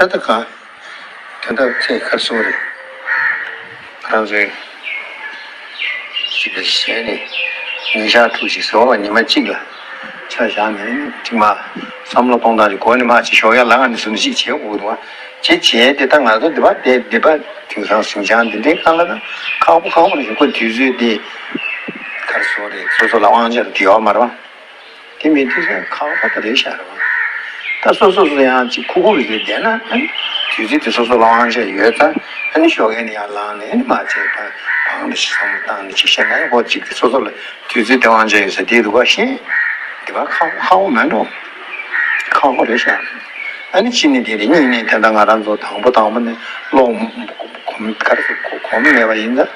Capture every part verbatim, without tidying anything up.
ད་ལྟ་གང་། དོན་དག་ཚེ་ཁར་སོང་རེད། ང་རང་ཚོའི་ཅིག་གི་གཞས་ནི་ཉིན་ཞག་དྲུག་ཅིག་ཟེར་བ་ལ་ཉི་མ་གཅིག་ལ་ཆ་བཞག་ནས་ཅིག་མ་བསམ་བློ་གཏོང་སྟངས་ཀྱི་སྒོ་ནས་མ་ཅིག་ཞོགས་ཀས་ལངས་ནས་བཟུང་ནས་ཅིག་བྱེད་དགོས་འདུག་བ། ཅིག་བྱས་ཏེ་ད་ང་ཚོ་འདི་པ་དེ་འདི་པ་དེང་སང་ཟིང་ཆ་འདི་འདྲའི་སྒང་ལ་ད་ཁག་པོ་ཁག་པོ་རེད་ཤག་ཁོ་དུས་ཚོད་དེ་ཁར་སོང་རེད། སོ་སོ་ལ་དབང་ཆ་དེ་ཡོད་མ་རེད་བ། དེ་མི་དུས་ཚོད་ཁག་པོ་དེ་རེད་ཤག་རེད་བ། ད་སོ་སོ་སོ་ཡང་ཅིག་ཁུག་ཁུག་རེད་བསྡད་ན་ཨ་ནི་དུས་ཚོད་དེ་སོ་སོ་ལ་དབང་ཆ་ཡོད་ཙང་ཨ་ནི་ཞོགས་ཀས་ནས་ཡར་ལངས་ནས་ཨ་ནི་མ་བྱས་པ་བང་དུ་ཞིག་བསམ་བློ་བཏང་ནས་ཅིག་བཤད་ན་ཡང་ཁོ་ཅིག་སོ་སོ་ལ་དུས་ཚོད་དེ་དབང་ཆ་ཡོད་ས་དེ་འདུག་བ་ཤེས། དེ་བ་ཁག་པོ་ཁག་པོ་མེད་འགྲོ། ཁག་པོ་རེད་ཤག་ཨ་ནི་གཅིག་ནས་དེ་རེད། གཉིས་ནས་དེ་འདྲ་ང་རང་ཚོ་དང་པོ་དང་པོ་ནས་ཀློག་གོམས་ག་རེ་ཟེར་གོམས་མེད་པ་ཡིན་ཙང་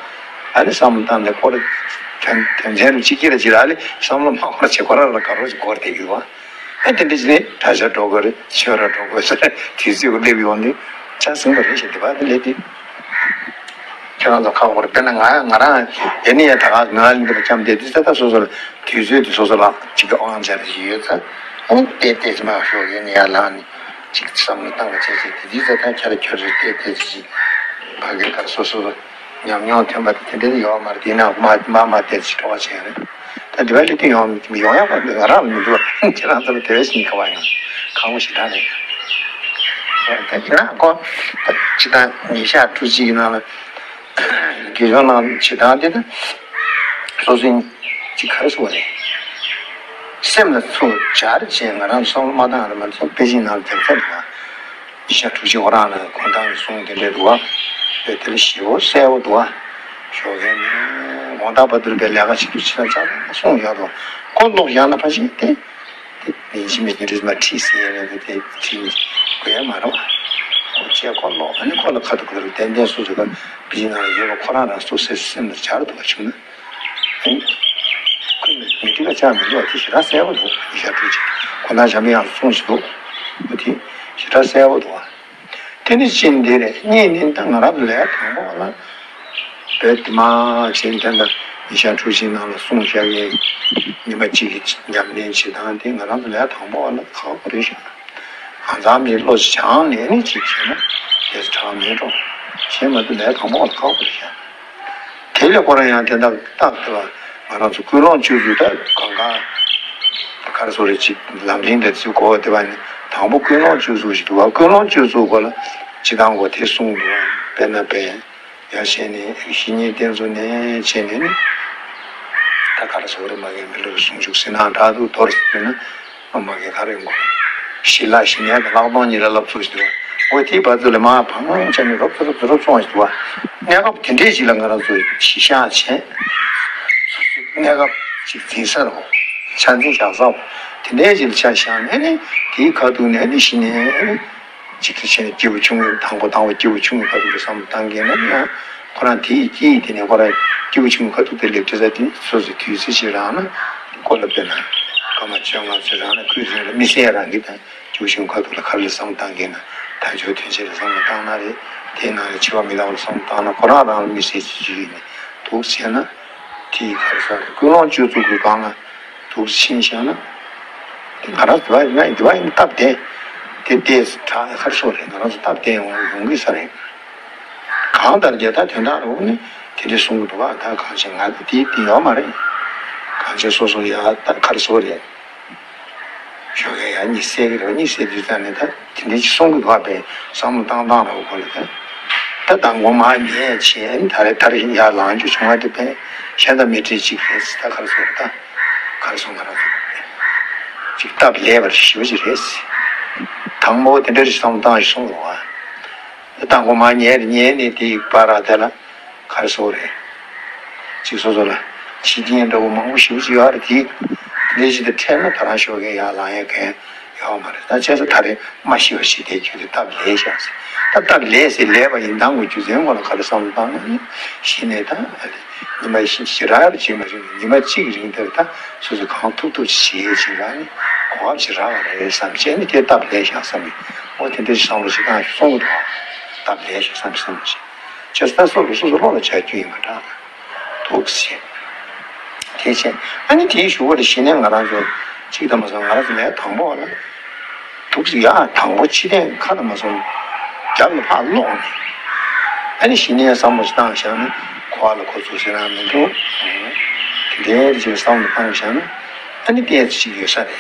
ཨ་ནི་བསམ་བློ་བཏང་ནས་ཁོ་ར་དོན་དོན་ཚན་རུ་གཅིག་གིས་ར་ཅིག་ར་ཨ་ནི་བསམ་བློ་མ་འཁོར་བྱེད་ཁོ་ར་ལ་དགའ་རོགས་ཀྱི་སྐོར་དེ་ཡོད་བ། ཨ་དེ་འདྲ་ཅིག་ནས་གྲྭ་ཤག་འགྲོ་དགོས་རེད། ཆོས་ར་འགྲོ་དགོས་ཟེར་དུས་ཚོད་ཀྱི་སླེབས་ཡོང་དུས་ཆ་ཟིན་པ་རེད་ཞེས་དེ་བ་དེ་ལས་དེ། ཁྱེད་རང་ཚོ་ཁག་པོ་རེད། དཔེར་ན་ང་ང་རང་ཡེ་ནས་ཡ་ད་ག་མི་ང་ལ་འདི་པ་འཁྱམས་བསྡད་དུས་ད་ལྟ་སོ་སོ་ལ་དུས་ཚོད་དུ་སོ་སོ་ལ་ཅིག་གི་དབང་ཆ་རེ་ཞིག་ཡོད་ཙང་ཨ་ནི་བལྟས་བལྟས་ཙམ་ཞོགས་ཡེ་ནས་ཡར་ལངས་ནས་ཅིག་བསམ་བློ་བཏང་ག་བྱས་བྱས་དེ་དུས་ད་ལྟ་ཁྱེད་རང་ཁྱོད་རེ་བལྟས་བལྟས་ཅིག་ཕ་གི་གར་སོ་སོ་ལ་ཉམས་མྱོང་ཐོན་པ་དེ་དེ་འདྲ་ཡོད་མ་རེད། དེ་ན་མ་མ་མ་བལྟས་ཅིག་སྤྲོ་བ་བྱས་རེད། ད་འདི་བ་ལས་དེ་ཡོང་མི་ཡོང་ཡག་པ་ང་རང་ལ་མི་འདུག་ཁྱེད་རང་ཚོ་ལ་དེ་བས་ཤིང་ཁ་བ་ཡང་ཁག་པོ་ཞེ་དྲག་རེད། ད་ཁྱེད་རང་ཀོ་ཅི་ད་ཉིན་ཞག་དྲུག་ཅིག་ནང་ལ་དགེ་སྦྱོང་ནང་ཇི་ལྟར་དེ་ད་སོ་སོའི་ཅི་ག་རེ་ཟེར་བ་རེད། སེམས་ལ་ཚུར་སྦྱར་བྱས་ང་རང་བསམ་བློ་མ་བཏང་རེད་མ་གཏོགས་པེ་ཅིན་ནང་རྒྱབ་ཚར་འདུག་བ། ཉིན་ཞག་དྲུག་ཅུ་ཁོ་རང་ལ་ཁོང་ཏང་གི་གསུང་དེ་འདྲས་འདུག་བ། དེ་དེ་ལ་ཞེ་པོ་གསལ་པོ་འདུག་བ། ཞོགས་ཀས་ནས་དགོང་དག་བར་དུ་པའི་ལས་ཀ་བྱེད་དུས་ཕྱི་ལ་ཅག་གསུང་ཡག་འདུག་བ། ཁོ་ཀློག་ཡག་ན་ཕ་ཤིང་དེ། དེ་ཉིན་ཕྱི་མི་ཉིན་རེས་མ་ཁྲིད་ཟིན་ཡས་ནས་དེ་ཁྲིད་ནས་དགོས་ཡ་མ་རེད་བ། ཁོ་བྱས་ཁོ་ཀློག་ཨ་ནི་ཁོ་ལ་ཁ་ཐུག་ཁ་ཐུག་ཏན་ཏན་སོ་སོ་ག་པེ་ཅིན་ནང་ལ་ཡོད་པ་ཁོ་རང་རང་སོ་སོའི་སེམས་ལ་སྦྱར་འདུག་བ་བྱུང་ན། ཨེ། ཁོས་མི་མི་འགྲིག་པ་ཆགས་མི་འདུག་བ་དེ་ཞེ་དྲག་གསལ་པོ་འདུག་ཉིན་ཞག་དྲུག་ཅིག་ཁོ་ན་འཇམ་དབྱངས་གསུངས་ཤིག་འདུག་བ་དེ་ཞེ་དྲག་གསལ་པོ་འདུག་བ། དེ་ནི་ཅི་འདི་རེད། གཉིས་ནི་ད་ང་རང་ཚོ་ལས་དང་པོ་བ་ལ་བོད་དེ་མ་བྱས་དེ་འདྲ་ཉིན་ཞག་དྲུག་ཅིག་ནང་ལ་གསུང་བཤད་ཀྱི་ཉི་མ་གཅིག་གི་ཉམས་ལེན་བྱེད་སྟངས་དེ་ང་རང་ཚོ་ལས་དང་པོ་བ་ལ་ཁག་པོ་རེད་ཤག་ང་ཚང་མི་བློ་སྦྱངས་ནས་ནི་ཅིག་བྱས་ན་དེ་དྲག་མེད་འགྲོ། བྱས་མ་ཐུབ་ལས་དང་པོ་བ་ལ་ཁག་པོ་རེད་ཤག་དེ་ལས་ཁོ་རང་ཡང་དེ་འདྲ་རྟག་ཏུ་ང་རང་ཚོ་ཀུན་སློང་བཅུ་དྲུག་ད་གང་ག་ག་རེ་ཟེར་རེད། ཅིག་ལམ་རིམ་དེ་ཚུལ་གོ་བ་དེ་བ་ནི་དང་པོ་ཀུན་སློང་བཅུ་དྲུག་ཞིག་འདུག་བ། ཀུན་སློང་བཅུ་དྲུག་གོ་ལ་སྤྱི་དང་གོ་དེ་གསུངས་འདུག་བ། དཔེར་ན་དཔེ་ཡར་བཤད་ནས་བཤེས་གཉེན་བསྟེན་ཚུལ་ནས་བྱས་ནས་ནི་ད་ག་རེ་ཟེར་རེད། མ་གི་མི་ལུས་ཟུང་འཇུག་ཟིལ་གནོན་དྲག་ཏུ་དོར་ཟེར་ན། མ་གི་ག་རེ་ཡོང་གི་ཞི་ལ་ཞི་གནས་དང་ལྷག་མཐོང་གཉིས་ལ་བསླབ་ཚུལ་ཞིག་འདུག་འོ་དེའི་བར་དུ་ལ་མ་བང་བང་བྱས་ནས་རོབ་ཙམ་རོབ་ཙམ་རོབ་ཙམ་སོང་བ་ཞིག་འདུག་བ། གནས་སྐབས་དེ་འདྲའི་ཞིག་ལ་ང་རང་ཚོ་ཞི་བཤགས་བྱས། སོ་སོའི་གནས་སྐབས་ཅིག་འཛིན་ས་རོ། ཆ་འཛིན་བཞག་ས་རོ། དེ་འདྲའི་ཞིག་ལ་ཆ་བཞག་ནས་ནི་དེའི་ཁ་ཐུག་ནས་ནི་ཞི་གནས་ནི། གཅིག་ཏུ་བྱས་ནས་སྐྱེས་བུ་ཆུང་ངུའི་དང་པོ་དང་པོ་སྐྱེས་བུ་ཆུང་ངུའི་ཁ་ཐུག་ལ་བསམ་བློ་བཏང་མཁན་ལ་ཡང་ཁོ་རང་དེའི་དཀྱིལ་དེ་ནས་ཁོ་རང་སྐྱེས་བུ་ཆུང་ངུའི་ཁ་ཐུག་དེ་སླེབས་དུས་ཙ་དེ་སོ་སོའི་དུས་ཚོད་ཅིག་རག་ན་ཁོ་ལ་དཔེར་ན་སྐར་མ་བཅོ་ལྔ་ཙམ་རག་ན་ཁོའི་རིང་ལ་དམིགས་བསལ་རང་གིས་དང་སྐྱེས་བུ་ཆུང་ངུའི་ཁ་ཐུག་ལ་ག་རེ་བསམ་བློ་བཏང་མཁན་ན་དལ་འབྱོར་དོན་ཆེན་ལ་བསམ་བློ་བཏང་ན་རེད། དེའི་ནང་ལ་འཆི་བ་མི་རྟག་པ་ལ་བསམ་བློ་བཏང་ན་ཁོ་རང་རང་ལ་དམིགས་བསལ་གྱི་རྒྱུ་ཡིན་ནས་འདུག་བྱས་ན་དེ་ཡི་ག་རེ་ཟེར་རེད། ཀུན་སློང་བཅུ་དྲུག་གི་སྒང་ལ། འདུག་ཕྱིན་བཞག་ན། དེ་ང་རང་དེ་བ་ཡིན་ན་དེ་བ་ཡིན་སྟབས་བདེ། དེ་ལྟས་དྲག་ཁར་སོ་རེད། ང་རང་ཚོ་སྟབས་བདེ་ཡོང་ཡོང་གི་ས་རེད། གང་ལྟར་རྒྱལ་དར་དོན་དག་རུ་ནི་དེ་འདྲས་གསུང་གི་འདུག་བ། ད་གང་བྱེད་ང་ཚོ་དེ་དེ་ཡོད་མ་རེད། གང་བྱེད་སོ་སོ་ཡ་ད་ཁར་སོ་རེད། ཞོགས་ཀས་ཡ་གཉིད་སད་ཀྱི་རེད་བ། གཉིད་སད་དུས་ཙ་ནས་ད་དེ་འདྲས་ཅིག་གསུང་གི་འདུག་བ། པས་བསམ་བློ་བཏང་སྟངས་ར་བ་གོ་ལ་ད། ད་དང་པོ་མ་ཉལ་བྱས་ད་རེ་ད་རེ་ཡར་ལངས་རྒྱུ་བྱུང་བ་དེ་པས་གཞན་དང་མི་འདྲ་ཅིག་རེད། ད་ཁར་སོ་རེད་ད། ག་རེ་ཟེར་ང་རང་ཚོ་ཅིག་སྟབས་ལེགས་པར་ཞེ་པོ་ཅིག་རེད། དང་པོ་དེ་འདྲ་ཞིག་བསམ་བློ་བཏང་ཞིག་གསུངས་རོགས་ཨ། དང་པོ་མ་ཉལ་ཉལ་ནས་དེའི་བར་དེ་ལ་ག་རེ་ཟེར་རེད། ཅིག་སོ་སོ་ལ་ཕྱི་རྐྱེན་འདྲ་བོ་མང་པོ་ཞེ་པོ་ཅིག་ཡོད་རེད། དེ་དེ་འདྲ་ཞིག་དེ་འཕྲད་ན་ད་རང་ཞོགས་ཀས་ཡར་ལངས་ཡས་མཁན་ཡོད་མ་རེད། ད་བྱས་ཙང་ད་རེས་མ་ཤི་བ་ཞིག་དེ་ཁྱོད་དེ་སྟབས་ལེགས་ཤག་ཟེར། ད་སྟབས་ལེགས་ཟེར་ལེགས་པ་ཡིན་སྟངས་ཀྱི་རྒྱུ་མཚན་སྐོར་ལ་ག་རེ་བསམ་བློ་བཏང་ན་ནི་གཞི་ནས་ད་ཉི་མ་ཞིག་ཞེ་དྲག་རེ་བྱེད་མ་བྱུང་། ཉི་མ་གཅིག་རིང་དེར་ད་སོ་སོ་གང་ཐུབ་ཐུབ་བྱེད་ཅིག་ལ་ནི་གོ་སྐབས་ཞིག་རག་པ་རེད་བསམ་བྱས་ནི་དེ་སྟབས་ལེགས་ཤག་བསམ་ནས་འོ་དེ་འདྲ་ཞིག་བསམ་བློ་ཞིག་བཏང་ཞིག་གསུང་གི་འདུག་སྟབས་ལེགས་ཤག་བསམ་བསམ་བྱས། ཁྱེད་ད་སོ་སོ་སོ་སོ་བློ་ལ་འཇགས་རྒྱུ་ཡིན་པ་འདྲ། འདུག་ཟེར། དེ་བྱས་ཨ་ནི་དེའི་གཞུག་གུ་ལ་གཞི་ནས་ང་རང་ཚོ་གཅིག་དང་མ་སོང་ང་རང་ཚོ་ལས་དང་པོ་བ་ལ་འདུག་ཟེར། ཡ་དང་པོ་ཕྱི་ཐེངས་ཁ་དང་མ་སོང་ རྒྱབ་ལ་ཕར་ལོག་ནས། ཨ་ནི་གཞི་ནས་བསམ་བློ་ཞིག་བཏང་བཞག་ན་ཁོ་བ་ལ་ཁོ་ཚོ་ཟེར་རང་མི་འདུག་དེ་འདྲའི་ཅིག་བསམ་བློ་བཏང་བཞག་ན་ཨ་ནི་ཏོག་ཙམ་ཅིག་ཡོད་ས་རེད།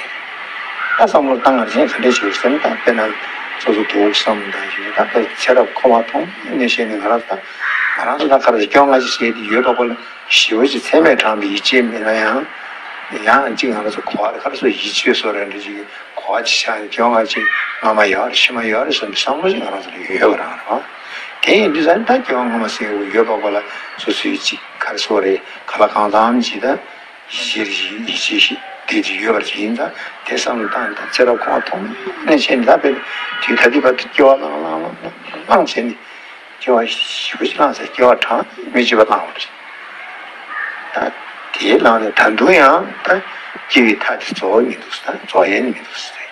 ད་བསམ་བློ་བཏང་བ་ཅན་ག་འདྲས་བྱེད་ཟེར་ན། ད་དཔེར་ན་སོ་སོ་དུག་བསམ་ད་ཞིག་ད་དཔེ་ཚེ་རབས་འཁོར་བ་ཐོག་ནས་བཤད་ནས་ང་རང་ད་ང་རང་ཚོ་ད་ག་རེ་སྐྱོ་ང་ཅིག་ཟེར་དེ་ཡོད་པ་པོ་ལ་ཞི་བ་ཅིག་ཚད་མས་དྲངས་པའི་ཡིད་ཆེས་མེད་ན་ཡང་ཡང་ཅིག་ང་རང་ཚོ་གོ་བ་ལ་ག་རེ་སོ་ཡིད་ཆེས་སོ་རེ་འདྲ་ཅིག་གོ་བ་ཅིག་ཆགས་ནས་སྐྱོ་ང་ཅིག་སྔ་མ་ཡོད་རེད་ཕྱི་མ་ཡོད་རེད་བསམ་པའི་བསམ་བློ་ཅིག་ང་རང་ཚོ་ལ་ཡོད་པ་རང་རེད་བ། དེ་ཡིན་དུས་ཙང་ད་སྐྱོ་ང་སྔ་མ་ཟེར་བ་ཡོད་པ་པོ་ལ་སོ་སོའི་ཅིག་ག་རེ་སོ་རེད་ག་ལ་གང་འཚམ་ཅིག་ད། ཡིད་ཆེས་ཡིད་ཆེས་ཤིག་དེ་དེ་ཡོད་པར་བྱེད་ཡིན་ད། དེ་བསམ་བློ་བཏང་ད་ཚེ་རབས་ཁོང་མཐོང་ནས་བྱས་ནས་ད་དཔེ་དུས་ད་ལྟའི་བར་དུ་སྐྱེ་བ་བླངས་བླངས་བླངས་བླངས་བྱས་ནས་སྐྱེ་བ་ཞེ་པོ་ཅིག་བླངས་ཚེ་སྐྱེ་བ་གྲངས་མི་བརྗེད་པ་བླངས་པ་རེད། ད་དེའི་ལམ་ནས་ད་དུང་ཡང་ད་སྐྱེ་བའི་མཐའ་དེ་རྫོགས་མི་འདུག་ད་རྫོགས་ཡས་མི་འདུག་ཟེར།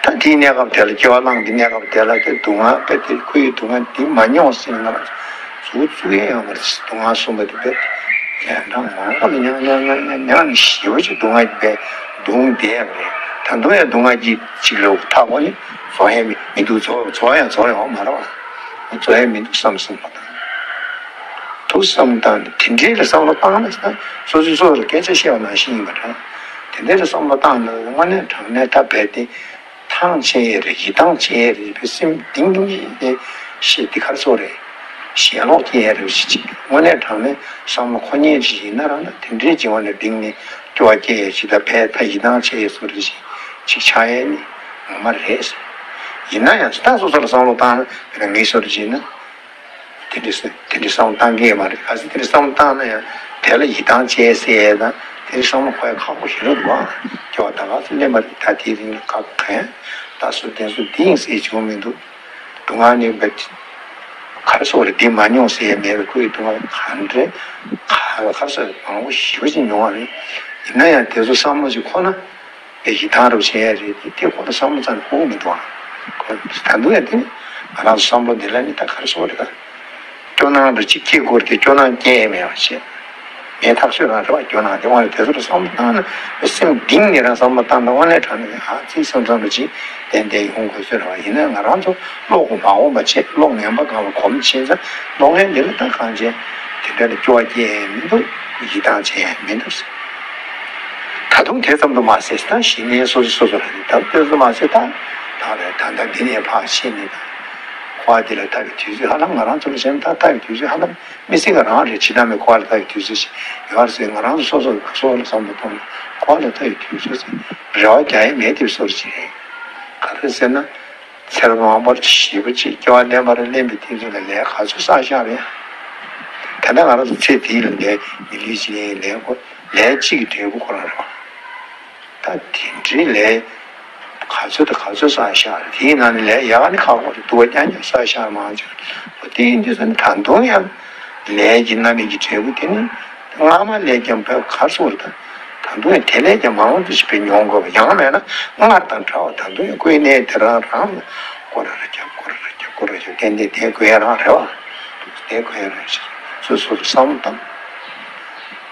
ད་དེའི་གནས་སྐབས་དེ་ལ་སྐྱེ་བ་བླངས་ཀྱི་གནས་སྐབས་དེ་ལ་དེ་སྡུག་བསྔལ་དཔེ་དེ་ཁོའི་སྡུག་བསྔལ་འདི་མ་མྱོང་ཟེར་ན་ང་ཚོ་བཙུགས་ཡས་ཡོད་མ་རེད། སྡུག་བསྔལ་གསུམ་པ་དེ་དཔེ་ཡང་གྲང་མང་པོ་ལ་མྱང་མྱང་མྱང་མྱང་མྱང་ནས་ཞེ་པོ་ཅིག་སྡུག་བསྔལ་གྱིས་དཔེ་གདུང་བསྡད་ཡོད་རེད། ད་དུང་ཡང་སྡུག་བསྔལ་གྱིས་ཅིག་ལ་མཐའ་འཁོར་ནས་རྫོགས་ཡས་མི་མི་འདུག་རྫོགས་རྫོགས་ཡང་རྫོགས་ཡོང་མ་རེད་བ། རྫོགས་ཡས་མི་འདུག་བསམ་བསམ་པ་དང་། ཐུགས་བསམ་བཏང་ནས་དེ་འདྲའི་ལ་བསམ་བློ་བཏང་ན་ད་སོ་སོའི་སོ་སོ་ལ་སྐད་ཆ་བཤད་པ་ནང་བཞིན་ཡིན་པ་འདྲ། དེ་འདྲའི་ལ་བསམ་བློ་བཏང་ན་དངོས་གནས་དྲང་གནས་ད་རྦད་དེ་ཐང་ཆད་ཡས་རེད། ཡིད་ཐང་ཆད་ཡས་རེད། དཔེ་སེམས་གཏིང་གཏིང་ནས་ཤེས་དེ་ག་རེ་ཟེར་རེད། ཞེན་ལོག་སྐྱེ་ཡས་རེད་ཅིག་དངོས་གནས་དྲང་གནས་བསམ་བློ་འཁོར་མཁན་ཅིག་ཡིན་ན་རང་ད་དེ་འདྲའི་ཅིག་དངོས་གནས་གཏིང་ནས་སྐྱོ་བ་སྐྱེ་ཡས་ཅིག་ད་རྦད་ད་ཡིད་ཐང་ཆད་ཡས་བཟོ་འདྲ་ཅིག་ཅིག་ཆགས་ཡས་ནི་ངོ་མ་རེད། ཡིན་ན་ཡང་ད་སོ་སོ་ལ་བསམ་བློ་བཏང་ན་དཔེར་ན་ངས་བཟོ་འདྲ་ཅིག་ཡིན་ན། དེ་འདྲའི་སེ་དེ་འདྲའི་བསམ་བློ་བཏང་གི་ཡོད་མ་རེད། གལ་སྲིད་དེ་འདྲའི་བསམ་བློ་བཏང་ན་ཡང་དེ་ལ་ཡིད་ཐང་ཆད་ཟེར་ཡས་དང་དེ་འདྲའི་བསམ་བློ་འཁོར་ཡས་ཁག་པོ་ཞིག་རེད་འདུག་ཨ། སྐྱོ་བ་ད་ག་ཚོད་སླེབས་མ་རེད། ད་དེའི་རིང་ལ་ཁག་པོ་གང་ད་སུ་དེ་སུ་འདི་ཡིན་ཟེར་བྱུང་མི་འདུག་སྡུག་བསྔལ་ནི་བས་ག་རེ་ཟེར་རེད། འདི་མ་མྱོང་ཟེར་ཡས་མེད་པའི་ཁོའི་སྡུག་བསྔལ་ག་འདྲའི་ག་ག་རེ་ཟེར་མང་པོ་ཞེ་པོ་ཅིག་མྱོང་བ་རེད། ཡིན་ན་ཡང་དེ་ཚོ་བསམ་བློ་ཅིག་འཁོར་ན། དེ་ཞིག་དང་རུ་བྱེད་ཡ་རེད་དེ་དེ་ཁོ་ལ་བསམ་བློ་ཙམ་ཕོག་མི་འདུག་ཨ། ཁོ་ད་དུང་ཡང་དེ་ནི་ང་རང་ཚོ་བསམ་བློ་འདི་ལ་ནི་ད་ག་རེ་ཟེར་རེད་ད། སྐྱོ་སྣང་རུ་གཅིག་སྐྱེ་དགོས་དེ་སྐྱོ་སྣང་སྐྱེ་ཡ་མེད་པ་བྱེད། ངས་ཐག་ཆོད་རང་རེད་བ། སྐྱོ་སྣང་དེ་དབང་ལ་དེ་ཚོ་ལ་བསམ་བློ་བཏང་ན་སེམས་གཏིང་ནས་རང་བསམ་བློ་བཏང་ན་དབང་ལས་དྲག་ནས་ཨ་ཙི་བསམ་བསམ་རུ་གཅིག་ཏན་ཏན་ཡོང་དགོས་ཚོད་རེད་བ། ཡིན་ན་ང་རང་ཚོ་བློ་གོ་མ་འོངས་པ་བྱེད་བློ་ངན་པ་སྒང་ལ་གོམས་ཕྱིན་ཙང་བློ་ངན་འདི་ལ་ད་གང་བྱེད་དེ་འདྲ་ལ་སྐྱོ་བ་སྐྱེ་ཡ་མི་འདུག་ཡིད་ཐང་ཆད་ཡ་མི་འདུག་ད་དུང་དེ་ཙམ་དུ་མ་ཟད་ད་གཞི་ནས་སོ་སོ་སོ་སོ་རང་ད་དེ་ཙམ་མ་ཟད་ད་ད་རེད། ད་ལྟ་འདི་ནས་ཕར་ཕྱིན་ནས་ད་འཁོར་བ་འདི་ལ་ལྟ་བའི་དུས་ཚོད་ཧ་ལམ་ང་རང་ཚོ་ལ་བྱས་ན་ད་ལྟ་བའི་དུས་ཚོད་ཧ་ལམ་མི་སྲིད་ཀ་རང་རེད། ཇི་ལྟར་མི་འཁོར་བ་ལ་ལྟ་བའི་དུས་ཚོད་ཅིག་ཡོད་རེད་ཟེར། ང་རང་ཚོ་སོ་སོ་སོ་སོ་ལ་བསམ་བློ་གཏོང་ན་འཁོར་བ་ལ་ལྟ་བའི་དུས་ཚོད་ཟེར་རེ་བ་རྒྱག་ཡ་མེད་དེ་བཟོ་འདྲ་ཅིག་རེད། ག་རེ་ཟེར་ན། ཚེ་རབས་མང་པོར་ཞེ་པོ་ཅིག་སྐྱེ་བ་ལེན་པར་ལེན་པའི་དུས་ཚོད་ལ་ལས་ག་ཚོད་བསགས་བཞག་རེད། ད་ལྟ་ང་རང་ཚོ་ཚེ་འདིའི་ལས་མི་ལུས་ཅིག་ལས་ལས་ཁོ་ལས་གཅིག་གི་འབྲས་བུ་ཁོ་རང་རེད་བ། ད་དེ་འདྲའི་ལས་ག་ཚོད་དང་ག་ཚོད་བསགས་བཞག་རེད། དེའི་ནང་ནས་ལས་ཡག་ནི་ཁག་པོ་རེད། སྡུག་པ་རྐྱང་རྐྱང་བསགས་བཞག་མང་ཆེ་བ་དེ་ཡིན་དུས་ཙང་ད་དུང་ཡང་ལས་ཀྱི་རྣམ་སྨིན་གྱི་འབྲས་བུ་དེ་ནི། སྔ་མ་ལས་ཀྱང་བབ་གར་སོང་བ་དང་། ད་དུང་ཡང་དེ་ལས་ཀྱང་མང་དུ་ཞིག་པའི་མྱོང་དགོས་པ་ཡང་མེད་ན་སྔར་དང་འདྲ་བ། ད་དུང་ཡང་ཀུན་ནས་དེ་རང་རང་ལ་སྐོར་ར་རྒྱབ་སྐོར་ར་རྒྱབ་སྐོར་ར་རྒྱབ་ཏན་ཏན་དེ་དགོས་ཡ་རང་རེད་བ། དེ་དགོས་ཡ་རང་ཞིག་སོ་སོ་སོ་བསམ་བཏང་།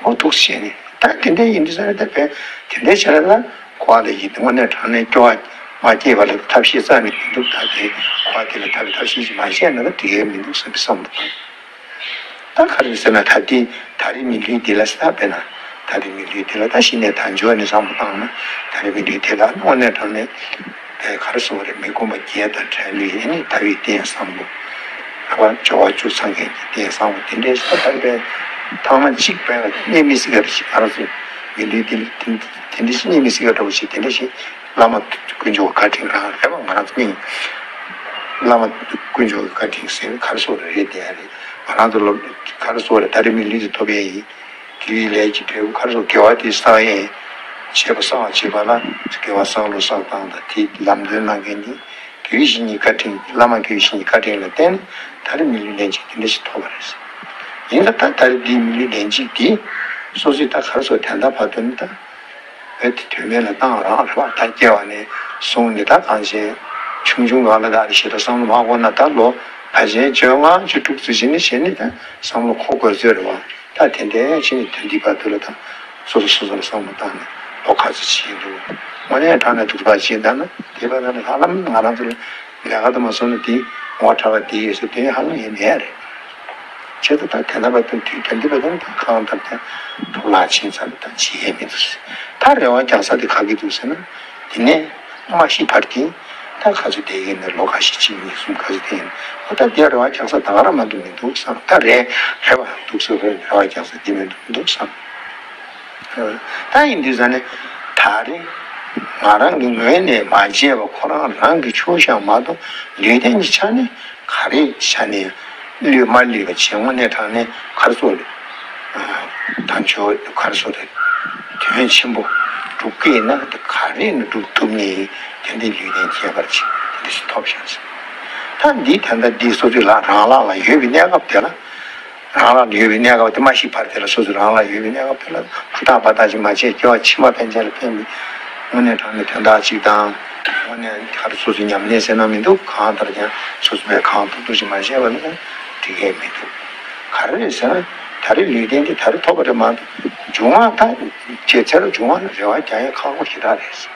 འོ་ཐུགས་བྱས་ནས་ད་དེ་འདྲ་ཡིན་དུས་ས་རེད། ད་བས་དེ་འདྲ་བྱས་ན་ད་ཁོ་ལ་ཡིད་དངོས་གནས་དྲང་གནས་སྐྱོ་བ་མ་སྐྱེས་པ་ལ་ཐབས་ཤེས་རྩ་ནས་མི་འདུག་ད་དེ་ཁོ་དེ་ལ་ཐབས་ཐབས་ཤེས་ཅིག་མ་བྱས་ན་ད་དེ་གའི་མི་འདུག་བསམ་པའི་བསམ་བཏང་། ད་ག་རེ་ཟེར་ན་ད་ལྟའི་ད་རེས་མི་ལུས་འདི་ལ་ས་དཔེར་ན་ད་རེས་མི་ལུས་འདི་ལ་ད་གཞི་ནས་དལ་འབྱོར་ནས་བསམ་བློ་བཏང་ན་ད་རེས་མི་ལུས་འདི་ལ་དངོས་གནས་དྲང་གནས་དེ་ག་རེ་ཟེར་དགོས་རེད། མི་ཁོམ་པ་བརྒྱད་དང་བྲལ་ལུས་ཨེ་ནི་དལ་བའི་རྟེན་བཟང་པོ་རེད་བ། འབྱོར་བ་བཅུ་ཚང་མཁན་གྱི་རྟེན་བཟང་པོ་དེ་འདྲའི་ས་ད་རེས་པའི་ཐང་མ་གཅིག་པའི་གནས་མི་སྲིད་ཀ་རེ་ཞིག་ག་རེ་ཟེར་མི་ལུས་འདི་ལ་དེ་འདྲའི་ཞིག་གནས་མི་སྲིད་ཀ་འདྲ་བོ་ཞིག་དེ་འདྲ་ཞིག་བླ་མ་དཀོན་མཆོག་གི་བཀའ་དྲིན་རང་རེད་བ། ང་རང་ཚོ་སྙིང་བླ་མ་དཀོན་མཆོག་གི་བཀའ་དྲིན་ཟེར་ག་རེ་ཟེར་དགོས་རེད། དེ་ཡང་རེད། ང་རང་ཚོ་ལ་ག་རེ་ཟེར་དགོས་རེད། ད་རེས་མི་ལུས་འདི་ཐོབ་ཡས་ཡིན། དེའི་ལས་ཀྱི་འབྲས་བུ་ག་རེ་ཟེར་དགོས། དགེ་བ་དེ་བསགས་ཡས་བྱེད་པ་བསགས་བྱེད་པ་ལ་དགེ་བ་བསགས་ལུགས་བསགས་སྟངས་དང་དེ་ལམ་སྟོན་གནང་མཁན་གྱི་དགེ་བའི་བཤེས་གཉེན་བཀའ་དྲིན། བླ་མ་དགེ་བའི་བཤེས་གཉེན་བཀའ་དྲིན་ལ་བརྟེན་ནས་ད་རེས་མི་ལུས་ལན་གཅིག་དེ་འདྲ་ཞིག་ཐོབ་པ་རེད། ཡིན་ལ་ད་ད་རེས་འདིའི་མི་ལུས་ལན་གཅིག་འདི་སོ་སོའི་ད་ག་རེ་ཟེར་དགོས། དོན་དག་བར་དུ་ནི་ད། བོད་དེ་དོན་མེད་ལ་བཏང་རང་རེད་བ། ད་སྐྱེ་བ་ནས་བཟུང་ནས་ད་གང་བྱས་ཆུང་ཆུང་སྒང་ལ་ད་རེ་ཞེ་དྲག་བསམ་བློ་མ་འཁོར་ན་ད་ལོ་ཕལ་ཆེར་བཅོ་ལྔ་བཅུ་དྲུག་ཙམ་ཞིག་ནས་བྱས་ནས་ད་བསམ་བློ་འཁོར་དགོས་ཚོད་རེད་བ། ད་དེ་འདྲའི་ཕྱིན་ནས་དོན་འདི་བར་དུ་ལ་ད་སོ་སོ་སོ་སོ་ལ་བསམ་བློ་བཏང་ནས་ལོ་ག་ཚོད་ཕྱིན་འདུག་དངོས་གནས་དྲང་གནས་ཐུགས་ཐག་བཅད་ད་ན་དེ་བར་ན་ཧ་ལམ་ང་རང་ཚོ་ལ་ལས་ཀ་དུ་མ་སོང་ན་དེ་ ངོ་ཕྲ་བ་དེ་ཡོད་ཟེར་དོན་ཧ་ལམ་ཡོད་མེད་རེད། བྱས་ཙང་ད་དེ་འདྲ་བ་དང་དུས་དེ་འདྲ་བ་དང་ད་གང་ལྟར་ཀྱང་གྲོགས་ལ་ཕྱིན་ཚར་ད་བྱེད་ཡས་མི་འདུག་ཟེར། ད་རེ་བ་རྒྱག་ས་དེ་ག་གི་འདུག་ཟེར་ན། དེ་ནས་མ་ཤི་བར་གྱི་ད་ག་ཚོད་དེ་ཡིན་ནས་ལོ་ཁ་ཤས་གཅིག་གཉིས་གསུམ་ག་ཚོད་དེ་ཡིན་ཨོ་ད་དེ་རེ་བ་རྒྱག་ས་ད་ག་རང་མ་འདུག་མི་འདུག་བསམ། ད་རེ་རེ་བ་འདུག་ཟེར་རེ་རེ་བ་རྒྱག་ས་དེ་མི་འདུག་མི་འདུག་བསམ། ད་ཡིན་དུས་ཙང་ནས་ད་རེས་ང་རང་གི་ངོས་ནས་མ་བྱས་པ་ཁོ་རང་རང་གི་ཆོས་བཞག་མ་གཏོགས་ལུས་རྟེན་གྱི་ཆ་ནས་ག་རེ་ཆ་ནས་བློས་མ་བློས་པ་བྱས་དངོས་གནས་དྲང་གནས་ག་རེ་ཟེར་དགོས་རེད། དམ་ཆོས་ག་རེ་ཟེར་དགོས་རེད། དོན་ཆེན་པོ་སྒྲུབ་ཀྱི་ཡིན་ན་ད་ག་རེ་ཡིན་ན་སྒྲུབ་ཐུབ་ནི་དེ་འདྲའི་ལུས་རྟེན་ཁྱད་པར་ཅན་དེ་འདྲ་ཞིག་ཐོབ་བཞག་ཟེར། ད་འདི་ད་ལྟ་འདི་སོ་སོའི་ལ་རང་ལག་ལ་ཡོད་པའི་གནས་སྐབས་དེ་ལ། རང་ལ་ཡོད་པའི་གནས་སྐབས་དེ་མ་ཤི་བར་དེ་ལ་སོ་སོ་རང་ལ་ཡོད་པའི་གནས་སྐབས་དེ་ལ་ཧུར་ཐག་འབད་ཐག་ཅིག་མ་བྱས་སྐྱེ་བ་ཕྱི་མ་ཕན་ཆད་ལ་ཕན་པའི་དངོས་གནས་དྲང་གནས་དོན་དག་ཅིག་དང་། དངོས་གནས་ག་རེ་སོ་སོའི་ཉམས་ལེན་ཟེར་ན་མི་འདུག་གང་ལྟར་ཀྱང་སོ་སོ་བས་གང་ཐུབ་ཐུབ་ཅིག་མ་བྱས་པ་ན་འགྲིག་གི་མི་འདུག་ག་རེ་རེད་ཟེར་ན་ད་རེས་ལུས་རྟེན་འདི་ད་རེས་ཐོབ་པ་རེད་མ་གཏོགས་འབྱུང་བ་ད་ཁྱེད་ཚེ་རབས་འབྱུང་བ་ལ་རེ་བ་རྒྱག་ཡ་ཁག་པོ་ཞེ་དྲག་རེད།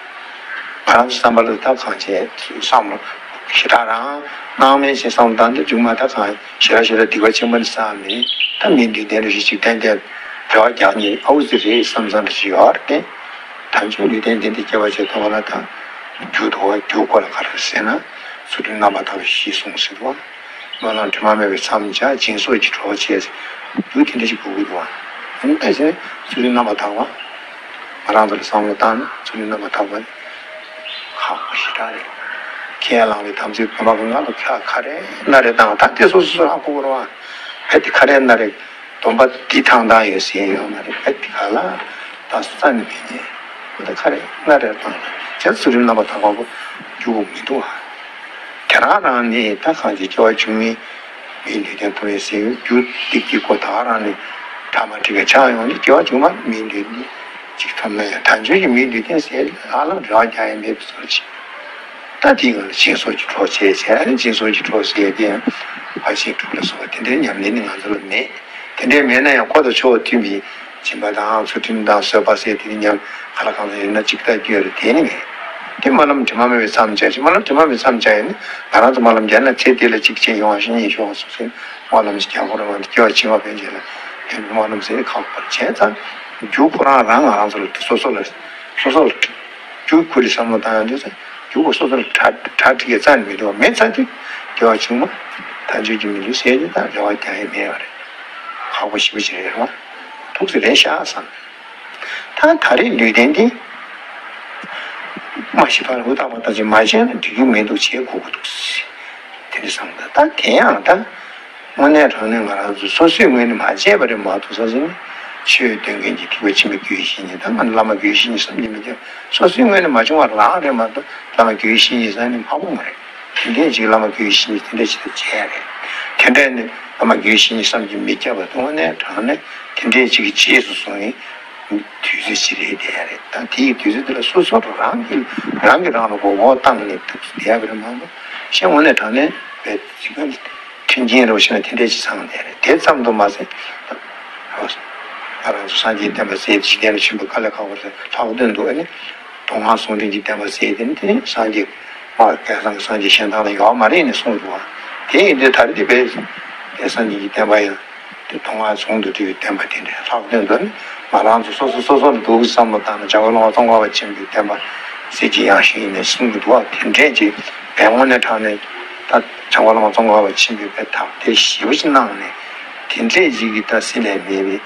ང་རང་ཚོ་བསམ་པ་ལ་ད་གང་བྱས་བསམ་བློ་ཞེ་དྲག་རང་སྣང་མེད་བྱས་བསམ་བློ་བཏང་དུས་མཇུག་མ་ད་གང་ཞེ་དྲག་ཞེ་དྲག་སྡིག་པ་ཆེན་པོ་ནི་བསགས་མེད། ད་མིའི་ལུས་རྟེན་རེ་ཞིག་ཅིག་ཏན་ཏན་རེ་བ་རྒྱག་ནི་ཨའུ་ཙི་རེད་བསམ་བསམ་རེ་ཞིག་ཡོད་རེད་དེ། ད་ཚོའི་ལུས་རྟེན་དེ་འདི་སྐྱེ་བ་བྱེད་ཐོག་ལ་ད་རྒྱུ་དོ་རྒྱུ་སྐོར་ལ་ག་རེ་ཟེར་ན་ཚུལ་ཁྲིམས་རྣམ་པར་དག་པའི་གཞི་བཟུང་ཟེར་བ། སྨོན་ལམ་དྲི་མ་མེད་པའི་མཚམས་སྦྱར་སྦྱིན་སོགས་ཀྱི་གྲོགས་བྱས་ཟེར་རྒྱུ་དེ་འདྲ་ཞིག་དགོས་ཀྱི་འདུག་བ། ཨ་ནི་ད་ཟེར་ཚུལ་ཁྲིམས་རྣམ་པར་དག་པ། ང་རང་ཚོ་ལ་བསམ་བློ་བཏང་ན་ཚུལ་ཁྲིམས་རྣམ་པར་དག་པ་ནི་ཁག་པོ་ཞེ་དྲག་རེད། ཁས་བླངས་པའི་དམ་ཚིག་སྡོམ་པ་གི་ང་ལ་ཁ་ཁ་རེ་ན་རེ་བཏང་ད་དེ་སོ་སོ་སོ་ཧ་གོ་གི་རེད་བ། ཧེ་དེ་ཁ་རེ་ན་རེ་སྡོམ་པ་འདི་ཐང་ཐང་ཡོད་ཟེར་ཡོད་མ་རེད། ཧེ་དེ་ག་ལ་ད་རྩ་ནས་མེད་ནས་ད་ཁ་རེ་ན་རེ་བཏང་ན་ཁྱེད་ཚུལ་ཁྲིམས་རྣམ་པར་དག་པ་པོ་རྒྱུ་གོ་མི་འདུག་བ། དེ་རང་རང་ནས་ད་གང་ཅི་སྐྱེ་བ་བཅུ་གཉིས་མིའི་ལུས་རྟེན་ཐོབ་པའི་ཟེར་རྒྱུ་ཏིག་ཏིག་གོ་ད་རང་ནས་གྲ་མ་འགྲིག་པའི་ཆགས་ཡོང་ནས་སྐྱེ་བ་བཅུ་མ་མིའི་ལུས་རྟེན་ཅིག་ཐོབ་ན་ཡང་ད་འཇོན་གྱི་མིའི་ལུས་རྟེན་ཟེར་ཧ་ལམ་རེ་བ་རྒྱག་ཡ་མེད་པའི་བཟོ་ཅིག་ད་དེའི་སྒང་ལ་སྦྱིན་སོགས་ཀྱི་གྲོགས་བྱས་བྱས་ཨ་ནི་སྦྱིན་སོགས་ཀྱི་གྲོགས་ཟེར་དེ་ཡང་ཕར་ཕྱིན་དྲུག་ལ་སོགས་པ་དེ་འདྲའི་ཉམས་ལེན་ནི་ང་ཚོ་ལ་མེད། དེ་འདྲའི་མེད་ན་ཡང་འཁོར་དང་ཕྱོགས་མཐུན་པའི་སྦྱིན་པ་དང་ཚུལ་ཁྲིམས་དང་བཟོད་པ་ཟེར་དེ་ནི་ཉམས་ག་ལ་གང་ལ་ཡོད་ན་གཅིག་ལྟ་རྒྱུ་ཡོད་རེད་དེ་ནི་མེད། དེ་སྨོན་ལམ་དྲི་མ་མེད་པའི་མཚམས་སྦྱར་ཞིང་སྨོན་ལམ་དྲི་མ་མེད་པའི་མཚམས་སྦྱར་ཡིན་ན་ང་རང་ཚོ་སྨོན་ལམ་སྦྱར་ན་ཚེ་འདི་ལ་གཅིག་བྱས་ཡོང་བ་ཞིག་གཉིས་ཤོག་སོགས་ཟེར་སྨོན་ལམ་ཞིག་རྒྱག་དགོས་རེད་མ་གཏོགས་སྐྱེ་བ་ཕྱི་མ་ཕན་ཆད་ལ་ཕན་པའི་སྨོན་ལམ་ཟེར་ནི་ཁག་པོ་རེད། བྱས་ཙང་རྒྱུ་ཁོ་རང་རང་ང་རང་ཚོ་ལ་སོ་སོ་ལ་སོ་སོ་ལ་རྒྱུ་ཁོ་རའི་བསམ་བློ་བཏང་ཡང་འདོད་ཚེ་རྒྱུ་ཁོ་སོ་སོར་གྲ་གྲ་སྒྲིག་གི་རྩ་ནས་མི་འདུག་མེད་ཚར་དུས་སྐྱེ་བ་ཕྱི་མ་ད་འཇོན་གྱི་མི་འདུག་ཟེར་ནས་ད་རེ་བ་རྒྱག་ཡས་མེད་པ་རེད། ཁག་པོ་ཞེ་པོ་ཅིག་རེད་རེད་བ། ཐུགས་སུ་རེད་ཤག་བསམ། ད་ད་རེས་ལུས་རྟེན་འདི་མ་ཤི་བར་ཧུར་ཐག་པ་ད་ཅིག་མ་བྱས་ན་འགྲིག་གི་མི་འདུག་བྱེད་དགོས་ཀྱི་འདུག་ཟེར། དེ་འདྲ་བསམ་ད་ད་དེ་ཡང་ད། དངོས་གནས་དྲང་གནས་ང་རང་ཚོ་སོ་སོའི་ངོས་ནས་མ་བྱས་པ་རེད་མ་གཏོགས་ས་ཟིན་ནས་ཆོས་སྟོན་མཁན་གྱི་ཐེག་པ་ཆེན་པོའི་དགེ་བའི་བཤེས་གཉེན་དང་ང་བླ་མ་དགེ་བའི་བཤེས་གཉེན་བསམ་གྱིས་མི་ཁྱབ་སོ་སོའི་ངོས་ནས་མ་བྱུང་བ་རང་རེད་མ་གཏོགས་བླ་མ་དགེ་བའི་བཤེས་གཉེན་ཟེར་ནི་མ་འོང་བ་རེད། དེ་འདྲས་ཅིག་བླ་མ་དགེ་བའི་བཤེས་གཉེན་དེ་འདྲས་ཅིག་ལ་བྱས་རེད། དེ་འདྲས་ནི་བླ་མ་དགེ་བའི་བཤེས་གཉེན་བསམ་གྱིས་མི་ཁྱབ་པ་དངོས་གནས་དྲང་གནས་དེ་འདྲས་ཅིག་གི་རྗེས་སུ་བཟུང་ནས་དུས་ཚོད་ཅིག་རེད་བསྡད་རེད། ད་དེ་ཡི་དུས་ཚོད་དེ་ལ་སོ་སོ་རང་གི་རང་གི་རང་ལ་མགོ་སྐོར་བཏང་ནས་ཐུགས་སུ་བསྡད་པ་རེད་མ་གཏོགས་གཞན་དངོས་གནས་དྲང་གནས་པའི་ཅིག་མཐུན་རྐྱེན་རོ་ཞེ་ན་དེ་འདྲས་ཅིག་ཚང་བསྡད་རེད། དེ་ཙམ་དུ་མ་ཟད། ང་རང་ཚོ་སངས་རྒྱས་བསྟན་པ་ཟེར་འཇིག་རྟེན་ལ་ཆེན་པོ་དཀའ་ལས་ཁག་པོ་རེད་ལྷག་དོན་དུ་ཨ་ནི། མདོ་སྔགས་ཟུང་འབྲེལ་གྱི་བསྟན་པ་ཟེར་དེ་ནི་དེ་ནི་སངས་རྒྱས་སྔགས་བསྐལ་བཟང་གི་སངས་རྒྱས་གཞན་དག་ལ་ཡོད་མ་རེད་ནས་གསུངས་འདུག་བ། དེ་ཡིན་དུས་ད་རེས་དེ་བས་དེ་སངས་རྒྱས་ཀྱི་བསྟན་པ་ཡང་དེ་མདོ་སྔགས་ཟུང་དུ་འབྲེལ་བའི་བསྟན་པ་དེ་འདྲ་ལྷག་དོན་དུ་ནི་ང་རང་ཚོ་སོ་སོ་སོ་སོ་ལ་འདུག་བསམ་བློ་བཏང་ན་འཇམ་མགོན་བླ་མ་ཙོང་ཁ་པ་ཆེན་པོའི་བསྟན་པ་གསེར་གྱི་ཡང་ཞིང་ཡིན་ནས་གསུངས་འདུག་བ། དེ་འདྲས་ཀྱི་བས་དངོས་གནས་དྲང་གནས་ད་འཇམ་མགོན་བླ་མ་ཙོང་ཁ་པ་ཆེན་པོའི་བས་དག་དེ་ཞེ་པོ་ཅིག་གནང་ནས་དེ་འདྲས་ཅིག་གི་ད་སྲིད་ལས་མེད་པའི་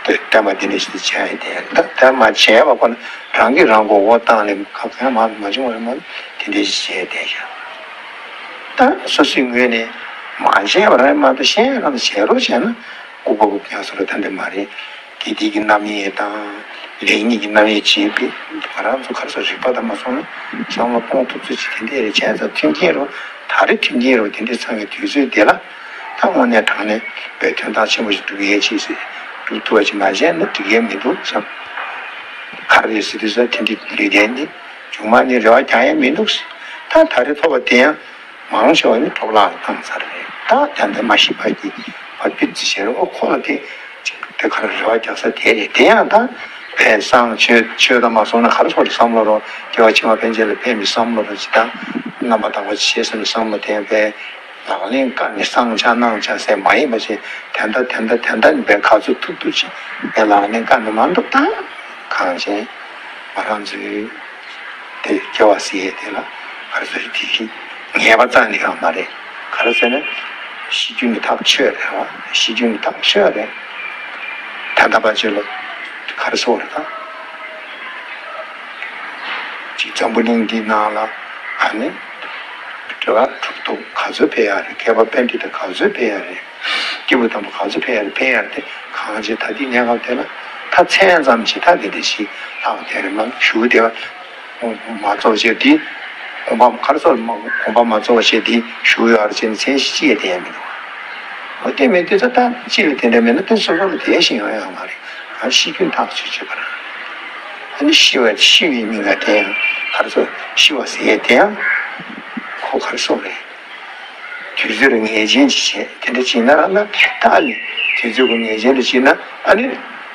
བསྟན་པ་འདི་འདྲ་ཞིག་ཏུ་བྱས་ཡོད་དེ། ད་དེ་མ་བྱས་པ་ཁོ་ན་རང་གིས་རང་མགོ་བོ་བཏང་ནས་ཁ་གང་མ་མ་བྱུང་བ་རེད་མ་གཏོགས་དེ་འདྲ་ཞིག་བྱས་བསྡད་ཤག་ད་སོ་སོའི་ངོས་ནས་མ་བྱས་པ་རེད་མ་གཏོགས་གཞན་རང་དུ་བྱས་རོགས་བྱས་ན་ལྐུགས་པ་ལྐུགས་རྐྱང་བཟོ་ར་ད་འདི་མ་རེད། དགེ་སྡིག་གི་རྣམ་དབྱེ་དང་ལེགས་ཉེས་ཀྱི་རྣམ་དབྱེ་བྱས་པས་ང་རང་ཚོ་ག་རེ་ཟེར་རིག་པ་དང་མ་སོང་ན་བསམ་བློ་གཏོང་ཐུབ་ཚོད་ཅིག་དེ་འདྲ་རེད། བྱས་ཙང་མཐུན་རྐྱེན་རོགས་ད་རེས་མཐུན་རྐྱེན་རོགས་དེ་འདྲ་ཚང་གི་དུས་ཚོད་དེ་ལ། ད་དངོས་གནས་དྲང་གནས་པའི་དོན་དག་ཆེན་པོ་ཞིག་སྒྲུབ་ཡས་ཆེད་ཟེར་སྒྲུབ་ཐུབ་པ་ཅིག་མ་བྱས་ན་འགྲིག་ཡས་མི་འདུག་བསམ། ག་རེ་ཟེར་དུས་ཙང་དེ་འདྲའི་ལུས་རྟེན་འདི་མཇུག་མ་ནི་རེ་བ་རྒྱག་ཡས་མི་འདུག་ཟེར། ད་ད་རེས་ཐོབ་པ་དེ་ཡང་མང་ཤོས་ནི་གྲོགས་ལ་བཏང་ཚར་རེད། ད་ད་ལྟ་མ་ཤི་བར་གྱི་བར་དུ་ཅི་བྱེད་རོགས་ཁོ་ལ་དེ་ཅིག་དེ་ག་རེ་རེ་བ་རྒྱག་ས་དེ་རེད། དེ་ཡང་ད་བས་བསང་མཆོད་མཆོད་དང་མ་སོང་ན་ག་རེ་ཟེར་བསམ་བློ་རོགས་སྐྱེ་བ་ཕྱི་མ་ཕན་ཆད་ལ་ཕན་པའི་བསམ་བློ་རོགས་ཅིག་དང་། རྣམ་པར་དག་པ་ཅིག་བྱེད་ཟེར་ནས་བསམ་བློ་བཏང་བས། ལག་ལེན་བཀར་ནས་བསང་བྱ་གནང་བྱ་ཟེར་མ་ཡིན་པ་ཞིག་དེ་འདྲ་དེ་འདྲ་དེ་འདྲ་ནི་བས་ག་ཚོད་ཐུབ་ཐུབ་ཅིག་ངས་ལག་ལེན་བཀར་ནས་མ་འདུག་ད། གང་བྱས་ང་རང་ཚོའི་དེ་སྐྱེ་བ་ཟེར་ཡས་དེ་ལ་ག་རེ་ཟེར་དེ་ངེས་པ་རྩ་ནས་ཡོད་མ་རེད། ག་རེ་ཟེར་ན་ཤི་རྒྱུ་ནི་ཐག་ཆོད་རེད་བ། ཤི་རྒྱུ་ནི་ཐག་ཆོད་རེད། ད་ལྟ་བར་ཆད་ལ་ག་རེ་ཟེར་བ་རེད་ད། ཅིག་འཛམ་བུ་གླིང་འདི་ནང་ལ་ཨ་ནི་འབྲེལ་བ་གྲུབ་ཐོབ་ག་ཚོད་ཕེབས་ཡག་རེད། མཁས་པ་པཎྜི་ཏ་ག་ཚོད་ཕེབས་ཡག་རེད། སྐྱེས་བུ་དམ་པ་ག་ཚོད་ཕེབས་ཡག་རེད། ཕེབས་ཡག་དེ་གང་བྱེད་ད་ལྟའི་གནས་སྐབས་དེ་ལ་ད་མཚན་ཙམ་ཅིག་ད་དེ་འདྲ་ཞིག་ལྷག་དེ་རེད་མ་ཞུ་བདེ་བ། མ་རྫོགས་བྱས་དེ་དགོངས་པ་ག་རེ་ཟེར་དགོངས་པ་མ་རྫོགས་བྱས་དེ་ཞུ་ཡག་རེད་ཅེས་མཚན་གཞི་ཅི་ཡང་བསྟན་ཡག་མི་འདུག་འོ་དེ་མེད་དུས་ད་ལྟ་ཅི་ལ་དེ་འདྲ་མེད་ན་དེ་སོ་སོ་ལ་དེ་བཞིན་ཡོང་ཡག་མ་རེད། ཨ་ཤི་རྒྱུ་ཐག་ཆོད་ཆོད་པ་རེད། ཨ་ནི་ཤི་བ་ཤི་བའི་ཉིན་ག་དེ་ཡང་ག་རེ་ཟེར་ཤི་བ་ཟེར་དེ་ཡང་ཁོ་ག་རེ་ཟེར་རེད། དུས་ཚོད་ལ་ངེས་ཅན་ཅིག་བྱས་དེ་འདྲ་བྱས་ན་རང་ལ་ད་ཨ་ནི་དུས་ཚོད་ཀྱི་ངེས་ཅན་ལ་བྱས་ན་ཨ་ནི་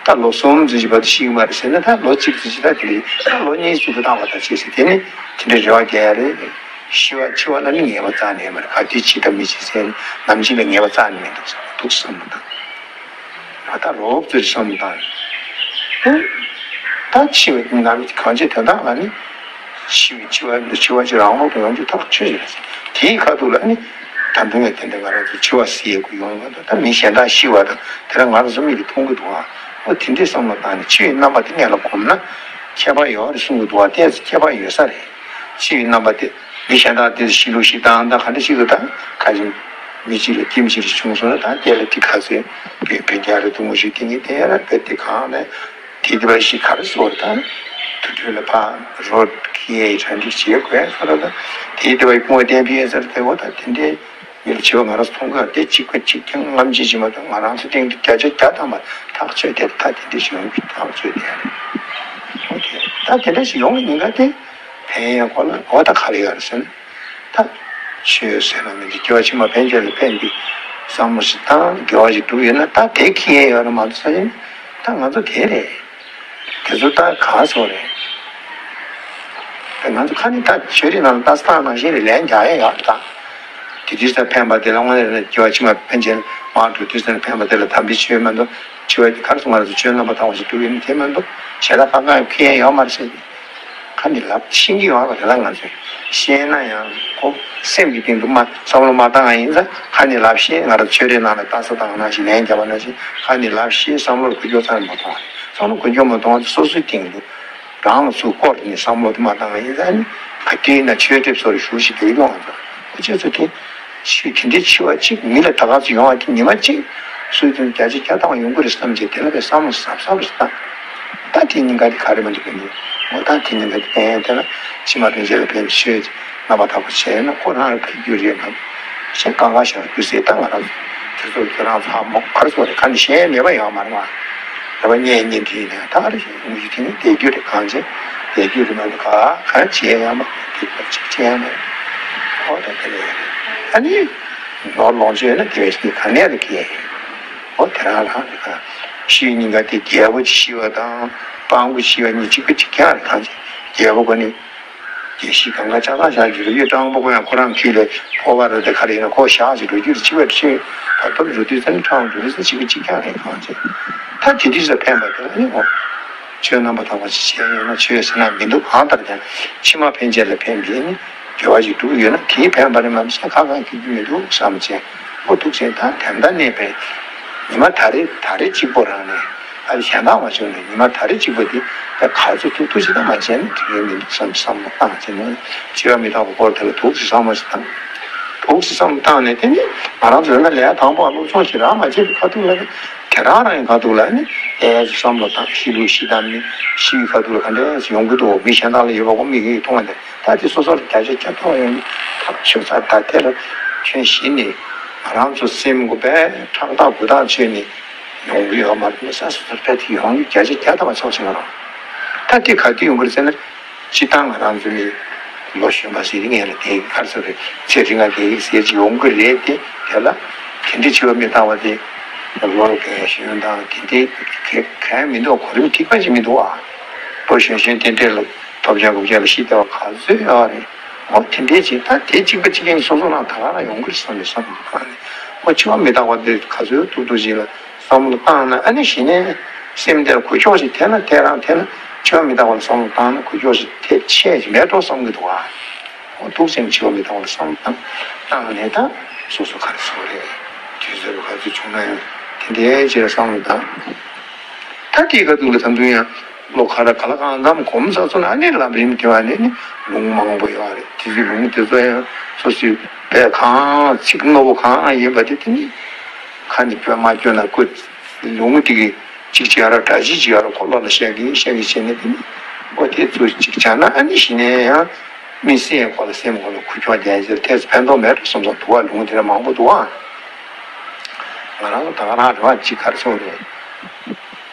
ད་ལོ་གསུམ་ཙམ་ཞིག་བར་དུ་ཤི་གི་མ་རེད་ཟེར་ན་ད་ལོ་གཅིག་ཙམ་ཞིག་ད་དེ་ལ་ད་ལོ་གཉིས་ཙམ་དུ་བཏང་བ་དང་བྱས་ཟེར་དེ་ནི་དེ་འདྲ་རེ་བ་རྒྱག་ཡ་རེད། ཤི་བ་འཆི་བ་ལ་ནི་ངེས་པ་རྩ་ནས་མ་རེད། ག་དུས་འཆི་དང་མི་འཆི་ཟེར་ནམ་འཆི་ལ་ངེས་པ་རྩ་ནས་མི་འདུག་ཟེར་བ་འདུག་བསམ་བློ་བཏང་། ད་ལྟ་རོབ་ཙམ་བསམ་བློ་བཏང་། ད་འཆི་བའི་ནམ་གང་ཅི་དོན་དག་ལ་ནི་འཆི་བའི་འཆི་བ་འདི་འཆི་བ་ཅི་རང་ལོག་ཏུ་ཡོང་རྒྱུ་ཐག་ཆོད་ཡོད་ཟེར། དེའི་ཁ་ཐུག་ལ་ནི་ད་དུང་ཡང་དེ་འདྲ་ང་རང་ཚོ་འཆི་བ་ཟེར་ཡས་ཀྱི་ཡོང་བ་དང་ད་མི་གཞན་དག་ཤི་བ་དང་དེ་ལ་ང་རང་ཚོ་མིག་གིས་མཐོང་གི་འདུག་ཨ། འོ་དེ་འདྲའི་བསམ་བློ་བཏང་ནས་འཆི་བའི་རྣམ་པ་དེ་ངེད་ལ་གོམས་ན་ཁྱད་པར་ཡོད་རེད་གསུང་གི་འདུག་ཨ། ཏོག་ཙམ་ཁྱད་པར་ཡོད་ས་རེད། འཆི་བའི་རྣམ་པ་དེ། མི་གཞན་དག་དེ་ཤི་ལུགས་ཤི་སྟངས་དང་ག་འདྲ་ཞིག་ཏུ་དང་ཁ་ཅིག་མི་གཅིག་ལ་ཁྱིམ་གཅིག་རེ་བྱུང་སོང་ན་ད་དེ་ལ་དེ་ག་ཚོད་བོད་བོད་རྒྱ་རེ་དུ་མུ་ཞིག་དེ་ངས་དེ་ཡ་ར་བོད་དེ་གང་ནས་དེ་དེ་བ་ཞིག་ག་རེ་ཟེར་དང་དུ་དུས་ལ་ཕ་རོ་ཁི་ཡའི་གྲ་འགྲིག་བྱེད་དགོས་ཁ་ར་དང་དེ་དེ་བ་ཡི་ཕུང་བ་བསྟན་པའི་ཡ་ཟེར་དེ་འོ་ད་དེ་འདྲའི་མི་ལ་བྱེད་པ་ང་རང་ཚོ་མཐོང་གི་དེ་གཅིག་པ་གཅིག་ཀྱང་རྔམ་བརྗིད་ཅིག་མ་གཏོགས་ང་རང་ཚོ་སྟེང་དུ་བརྒྱ་ཆ་བརྒྱ་ཐམ་པ་ཐག་ཆོད་དེ་ད་དེ་འདྲའི་ཞིག་ཡོང་གི་ཐག་ཆོད་དེ་ཡ་རེད། འོ་དེ་ད་དེ་འདྲ་ཞིག་ཡོང་གི་ཉེན་ཁ་དེ། ཕན་ཡོན་སྐོར་ལ་གོ་བ་ད་ག་རེ་ཡོད་རེད་ཟེར་ན། ད་ཆོས་ཟེར་ན་མི་འདི་སྐྱེ་བ་ཕྱི་མ་ཕན་ཆད་ལ་ཕན་པའི་བསམ་བློ་ཞིག་དང་དགེ་བ་ཞིག་བསྒྲུབས་ཡོད་ན་ད་དེ་ཁེ་ཡོད་རེད་མ་གཏོགས་ས་ཡིན་ད་ང་ཚོ་དེ་རེད། དེ་ཚོ་ད་ག་སོ་རེད། ད་ང་ཚོ་ཁ་ནི་ད་ཆོས་རིག་ནང་ལ་ལྟ་སྟངས་ནང་བཞིན་རེད་ལན་རྒྱག་ཡ་ཡོད་རེད་ད། དེ་དུས་ས་ཕན་པ་དེ་ལ་དངོས་གནས་སྐྱེ་བ་ཕྱི་མ་ཕན་ཆད་མ་འགྲོ་དུས་ས་ཕན་པ་དེ་ལ་དམ་པའི་ཆོས་མ་གཏོགས་ཆོས་ག་རེ་སོང་ང་རང་ཚོ་ཆོས་རྣམ་པར་དག་པ་ཞིག་བསྒྲུབས་ཡོད་ན་དེ་མ་གཏོགས་གཞན་དག་གང་གང་ཁེ་ཡ་ཡོད་མ་རེད་ཟེར་ཏེ། ཁ་ནས་ལབ་ཤེས་ཀྱི་ཡོད་རེད་ལ་ང་ཚོས་ཤེས་ན་ཡང་ཁོ་སེམས་ཀྱི་སྟེང་དུ་མ་བསམ་བློ་མ་བཏང་ཡིན་ཙང་ཁ་ནས་ལབ་ཤེས། ང་རང་ཆོས་རའི་ནང་ལ་ལྟ་ས་དང་ནང་བཞིན་ལན་བརྒྱབ་པ་ནང་བཞིན་ཁ་ནས་ལབ་ཤེས། བསམ་བློར་འགུལ་སྐྱོད་ཚར་མ་གཏོང་བ་རེད། བསམ་བློ་འགུལ་སྐྱོད་མ་གཏོང་བ་དེ་སོ་སོའི་སྟེང་དུ་རང་ལ་ཚུར་བསྐོར་ནས་བསམ་བློ་དེ་མ་བཏང་ཡིན་ཙང་ནི་ག་དུས་ཡིན་ན་ཆོས་ཁྲིད་སོགས་ཞུ་ཞིག་བསྡད་ཀྱི་ཡོང་བ་ཙང་ཁོ་ཆོས་ཚོ་དེ། ཆོས་དེ་འདྲའི་འཆི་བ་གཅིག་མི་ལ་ད་ག་ཚོད་ཡོང་བ་དེ་ཉི་མ་གཅིག་སུས་དོན་བརྒྱ་ཆ་བརྒྱ་བཏང་བ་ཡོང་གི་རེད་བསམ་བྱས་དེ་ལ་བའི་བསམ་བློ་གཟབ་གཟབ་རེད་བཏང་། ད་དེ་ཉིན་ག་དེ་ག་རེ་མ་འདུག་གི་འདུག་འོ་ད་དེ་ཉིན་ག་དེ་ཕན་ཡོན་དེ་ལ་ཕྱི་མ་ཕན་ཆད་ལ་ཕན་ཆོས་རྣམ་པར་དག་པ་བྱས་ན་ཁོ་རང་ལ་ཕན་རྒྱུ་རེད་ན་ཞེས་གང་ག་ཞག་རྒྱུ་ཟེར་ད་ང་རང་དེ་ཚོ་ཁྱོད་རང་ཚ་མོ་ག་རེ་ཟེར་རེད། ག་ནས་གཞན་མེད་པ་ཡོང་མ་རེད་མ་རེད་པ། གཉེན་ཉེ་འདྲིས་ནས་ད་ག་རེ་ཞིག་ཡོང་རྒྱུ་དེ་ནི་བསྡད་རྒྱུ་རེད། གང་བྱས་བསྡད་རྒྱུ་རེད་མ་གཏོགས་ག་ག་བྱས་ཡང་མ་རེད། ཕིག་པ་གཅིག་བྱས་ཡང་མ་རེད། ཨོ་ད་དེ་རེད། ཨ་ནི། ནོར་ལོངས་སྤྱོད་ཡོད་ན་དེ་བས་ཀྱི་ག་ནས་རེ་ཁེ། ཨོ་དེ་རང་རང་རེ་ཁ། ཤི་ཉིན་ག་དེ་རྒྱལ་པོ་ཤི་བ་དང་སྤྲང་པོ་ཤི་བ་གཉིས་གཅིག་པ་གཅིག་རྐྱང་རེད། གང་ཅི་རྒྱལ་པོ་ཁོ་ནི་རྒྱལ་ཤི་གང་ག་ལྕགས་ཐག་བཞག་གི་རུ་ཡོད། སྤྲང་པོ་ཁོ་ཡང་ཁོ་རང་ཁྱི་ལས་ཕོ་བ་རེད་དེ་ག་རེ་ཡིན་ན་ཁོ་བཞག་ཅིག་འགྲོ་རྒྱུ་རེད། ཕྱི་བས་ཁྲིད་བར་དོར་འགྲོ་དུས་ས་ནི་ཁྲང་འགྲོ་དུས་ས་གཅིག་པ་གཅིག་རྐྱང་རེད། གང་ཅི་ད་དེ་དུས་ས་ཕན་པ་དེ་ལ་ནི་ཨོ། ཆོས་རྣམ་པར་དག་པ་ཞིག་བྱས་ཡོད་ན་ཆོས་ཟེར་ན་མི་འདུག་གང་ལྟར་ཀྱང་ཕྱི་མ་ཕན་ཆད་ལ་ཕན་པའི་ནི་དགེ་བ་ཞིག་བསྒྲུབས་ཡོད་ན་དེའི་ཕན་པ་རེད་མ་གཏོགས་གཞན་གང་གང་སྐྱེ་རྒྱུ་མི་འདུག་བསམ་བྱས་ཨོ་ཐུགས་ཆེན་དང་དེ་འདྲ་གནས་པའི་ཉི་མ་ད་རེས་ད་རེས་གཅིག་པོ་རང་ནས་ཨ་གཞན་དག་མ་བྱུང་ནས་ཉི་མ་ད་རེས་གཅིག་པོ་དེ་ད་ག་ཚོད་ཐུབ་ཐུབ་ཅིག་ད་མ་བྱས་ན་འགྲིག་གི་མི་འདུག་བསམ་བསམ་བློ་བཏང་བྱས་ནས་འཆི་བ་མི་རྟག་པའི་སྐོར་དེ་ལ་ཐུགས་སུ་བསམ་བློ་ཞིག་བཏང་། ཐུགས་སུ་བསམ་བློ་བཏང་ནས་དེ་ནི་ང་རང་ཚོ་ཡོད་ན་ལས་དང་པོ་སློབ་སྦྱོང་ཞིག་རང་མ་བྱས་པའི་ཁ་ཐུག་ལ་ནི། དེ་རང་རང་གི་ཁ་ཐུག་ལ་ནི་ཨེ་བསམ་བློ་བཏང་། ཤི་ལུགས་ཤི་དང་ནི་ཤི་བའི་ཁ་ཐུག་ལ་ག་འདྲས་ཡོང་གི་འདུག་མི་གཞན་དག་ལ་ཡོད་པ་ཁོ་མིག་གིས་མཐོང་བ་དེ་ད་དེ་སོ་སོར་བརྒྱ་ཆ་བརྒྱ་ཐོག་ཡོང་གི་ཐག་ཆོད་ཚར། ད་དེ་ལ་ཁྱོད་གཞི་ནས་ང་རང་ཚོ་སེམས་ཁོ་པས་ཁྲག་ཐག་མགོ་ཐག་ཆོད་ནས་ཡོང་གི་ཡོད་མ་རེད། ས་སོ་སོར་ཕེ་ཐི་ཡོང་གི་བརྒྱ་ཆ་བརྒྱ་ཐམ་པ་ཆོག་ཆེ་ང་རང་ད་དེ་ག་དུས་ཡོང་གི་རེད་ཟེར་ན། སྤྱིར་བཏང་ང་རང་ཚོ་ནི་ལོ་གཞོན་པ་ཟེར་ངེས་ལ་དེ་ག་རེ་ཟེར་རེད། ཚེ་རིང་ང་དེ་ཟེར་གྱི་ཡོང་གི་རེད་དེ། དེ་ལ་དེ་འདྲའི་འཆི་བ་མི་རྟག་པ་དེ་ལོ་རྒས་གཞོན་དང་དེ་འདྲའི་ག་ག་མི་འདུག་གོ་རིམ་ཐིག་པ་ཞིག་མི་འདུག་ཨ། ལོ་གཞོན་གཞོན་དེ་འདྲའི་ལ་ཐོབ་བྱ་དགུ་བྱ་ལ་ཤི་བདེ་བ་ག་ཚོད་ཡོད་རེད། འོ་དེ་འདྲའི་ཅིག་ད་དེ་གཅིག་པ་གཅིག་རྐྱང་སོ་སོ་རང་ད་ག་རང་ཡོང་གི་རེད་བསམ་པའི་བསམ་འདུག་ཨ་ནི་འོ་འཆི་བ་མི་རྟག་པ་དེ་ག་ཚོད་ཐུབ་ཐུབ་ཅིག་ལ་བསམ་བློ་བཏང་ན། ཨ་ནི་གཞི་ནས་སེམས་དེར་འགུལ་སྐྱོད་ཅིག་ཐེབས་ན། ཐེབས་རང་ཐེབས་ན། འཆི་བ་མི་རྟག་པ་ལ་བསམ་བློ་བཏང་ན་འགུལ་སྐྱོད་ཅིག་ཐེབས་ཆེ་ཅིག་མེད་འགྲོ་བསམ་གྱི་འདུག་ཨ། འོ་འདུག་སེམས་འཆི་བ་མི་རྟག་པ་ལ་བསམ་བློ་བཏང་བཏང་ནས་ད་སོ་སོ་ག་རེ་ཟེར་དགོས་རེད། དུས་ཚོད་ག་ཚོད་བྱུང་ན་ཡང་དེ་འདྲའི་ཅིག་ལ་བསམ་བློ་བཏང་། ད་དེའི་ཁ་ཐུག་ལ་ད་དུང་ཡང་ལོ་ག་ལ་ག་ལ་གང་འཚམ་གོམས་ཚར་སོང་ན། ཨ་ནི་ལམ་རིམ་དེ་བ་ནས་ནི་ལུང་མང་པོ་ཡོད་རེད། དེ་ཚོའི་ལུང་དེ་ཚོ་ཡང་སོ་སོའི་བས་གང་ཚིག་རྣོ་པོ་གང་ཡིན་པ་དེ་དེ་ནི་ཁ་ནས་སྐྱོན་མ་སྐྱོན་ན་ཁོ་ལུང་དེ་གི་གཅིག་ཅིག་ཡ་ར་སྒྲ་གཅིག་ཅིག་ཡ་ར་ཁོ་བློ་ལ་ཤར་གི་ཤར་གི་བྱས་ནས་དེ་ནི་འོ་དེ་ཚོ་གཅིག་བྱས་ན། ཨ་ནི་གཞི་ནས་ཡང་མི་སེམས་ཁོ་ལ་སེམས་ཁོ་ལ་ཁུ་ཁྱོག་རྒྱལ་ཟེར་ཐེ་ཚོ་ཕན་ཐོགས་མེད་འགྲོ་བསམ་བསམ་འདུག་བ། ལུང་དེ་ར་མང་པོ་འདུག་བ། ང་རང་ཚོ་ད་ག་རང་རེ་བ་གཅིག་ག་རེ་ཟེར་དགོས་རེད།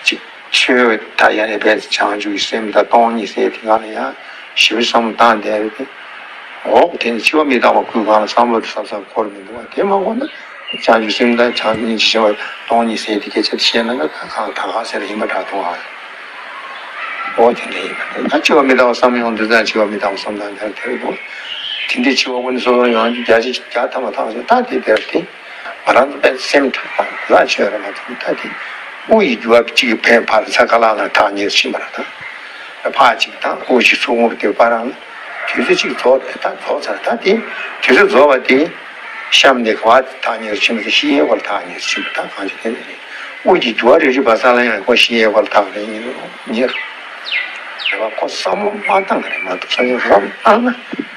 གཅིག་ཆོས་ད་ཡ་ནས་བས་བྱང་ཆུབ་ཀྱི་སེམས་དང་སྟོང་ཉིད་ཟེར་དེ་ག་ལ་ཡང་ཞིབ་བསམ་བློ་བཏང་བསྡད་རེད་དེ། འོ་དེ་ནི་འཆི་བ་མི་རྟག་པ་ཁུལ་གང་ལ་བསམ་བློ་དེ་གཟབ་གཟབ་འཁོར་མི་འདུག་བ། དེ་མ་འཁོར་ན་བྱང་ཆུབ་སེམས་དང་བྱང་ཆུབ་སྙིང་རྗེ་ཆེ་བ་སྟོང་ཉིད་ཟེར་དེ་སྐད་ཆ་དེ་བཤད་ན་ན་ད་གང་ད་ག་ཟེར་ཡིན་པ་འདྲ་འདུག་ཨ། འོ་དེ་འདྲ་ཡིན་པ་ད་འཆི་བ་མི་རྟག་པ་བསམ་ཡོང་དུས་ཙང་འཆི་བ་མི་རྟག་པ་བསམ་སྟངས་དེར་དེར་འདུག་དེ་འདྲའི་འཆི་བ་ཀུན་སོ་སོ་ཡོང་རྒྱུ་བརྒྱ་ཆ་བརྒྱ་ཐམ་པ་ཐམ་པ་ད་དེ་དེར་དེ། ང་རང་ཚོ་པའི་སེམས་ཁྲག་དང་ལ་ཆོས་ར་མ་ཐུབ་ད་དེ། དབུགས་ཡི་རྒྱུ་བ་གཅིག་གི་ཕན་ཕར་ཚ་ག་ལ་ལ་ཐག་ཉེ་ཕྱིན་པ་ར་ད། ཕ་གཅིག་དང་དབུགས་ཀྱི་ཚུགས་ངུར་དེ་པ་རང་ལ་དུས་ཚོད་གཅིག་རྫོགས་རེད། ད་རྫོགས་ཚར་ད་དེ་དུས་ཚོད་རྫོགས་པ་དེ་གཤམ་དེ་ག་བ་ཐག་ཉེ་ཕྱིན་པ་དེ་ཤི་ཡའི་བར་ཐག་ཉེ་ཕྱིན་པ་ད་གང་ཅི་དེ་ནི་རེད། དབུགས་ཀྱི་རྒྱུ་བ་རེ་རེ་བ་ས་ལ་ཡང་ཁོ་ཤི་ཡའི་བར་ཐག་རེ་ཡིན་རུང་ཉེ་རེད་བ། ཁོ་བསམ་བློ་མ་བཏང་རེད་མ་གཏོགས་བསམ་བློ་རང་བཏང་ན།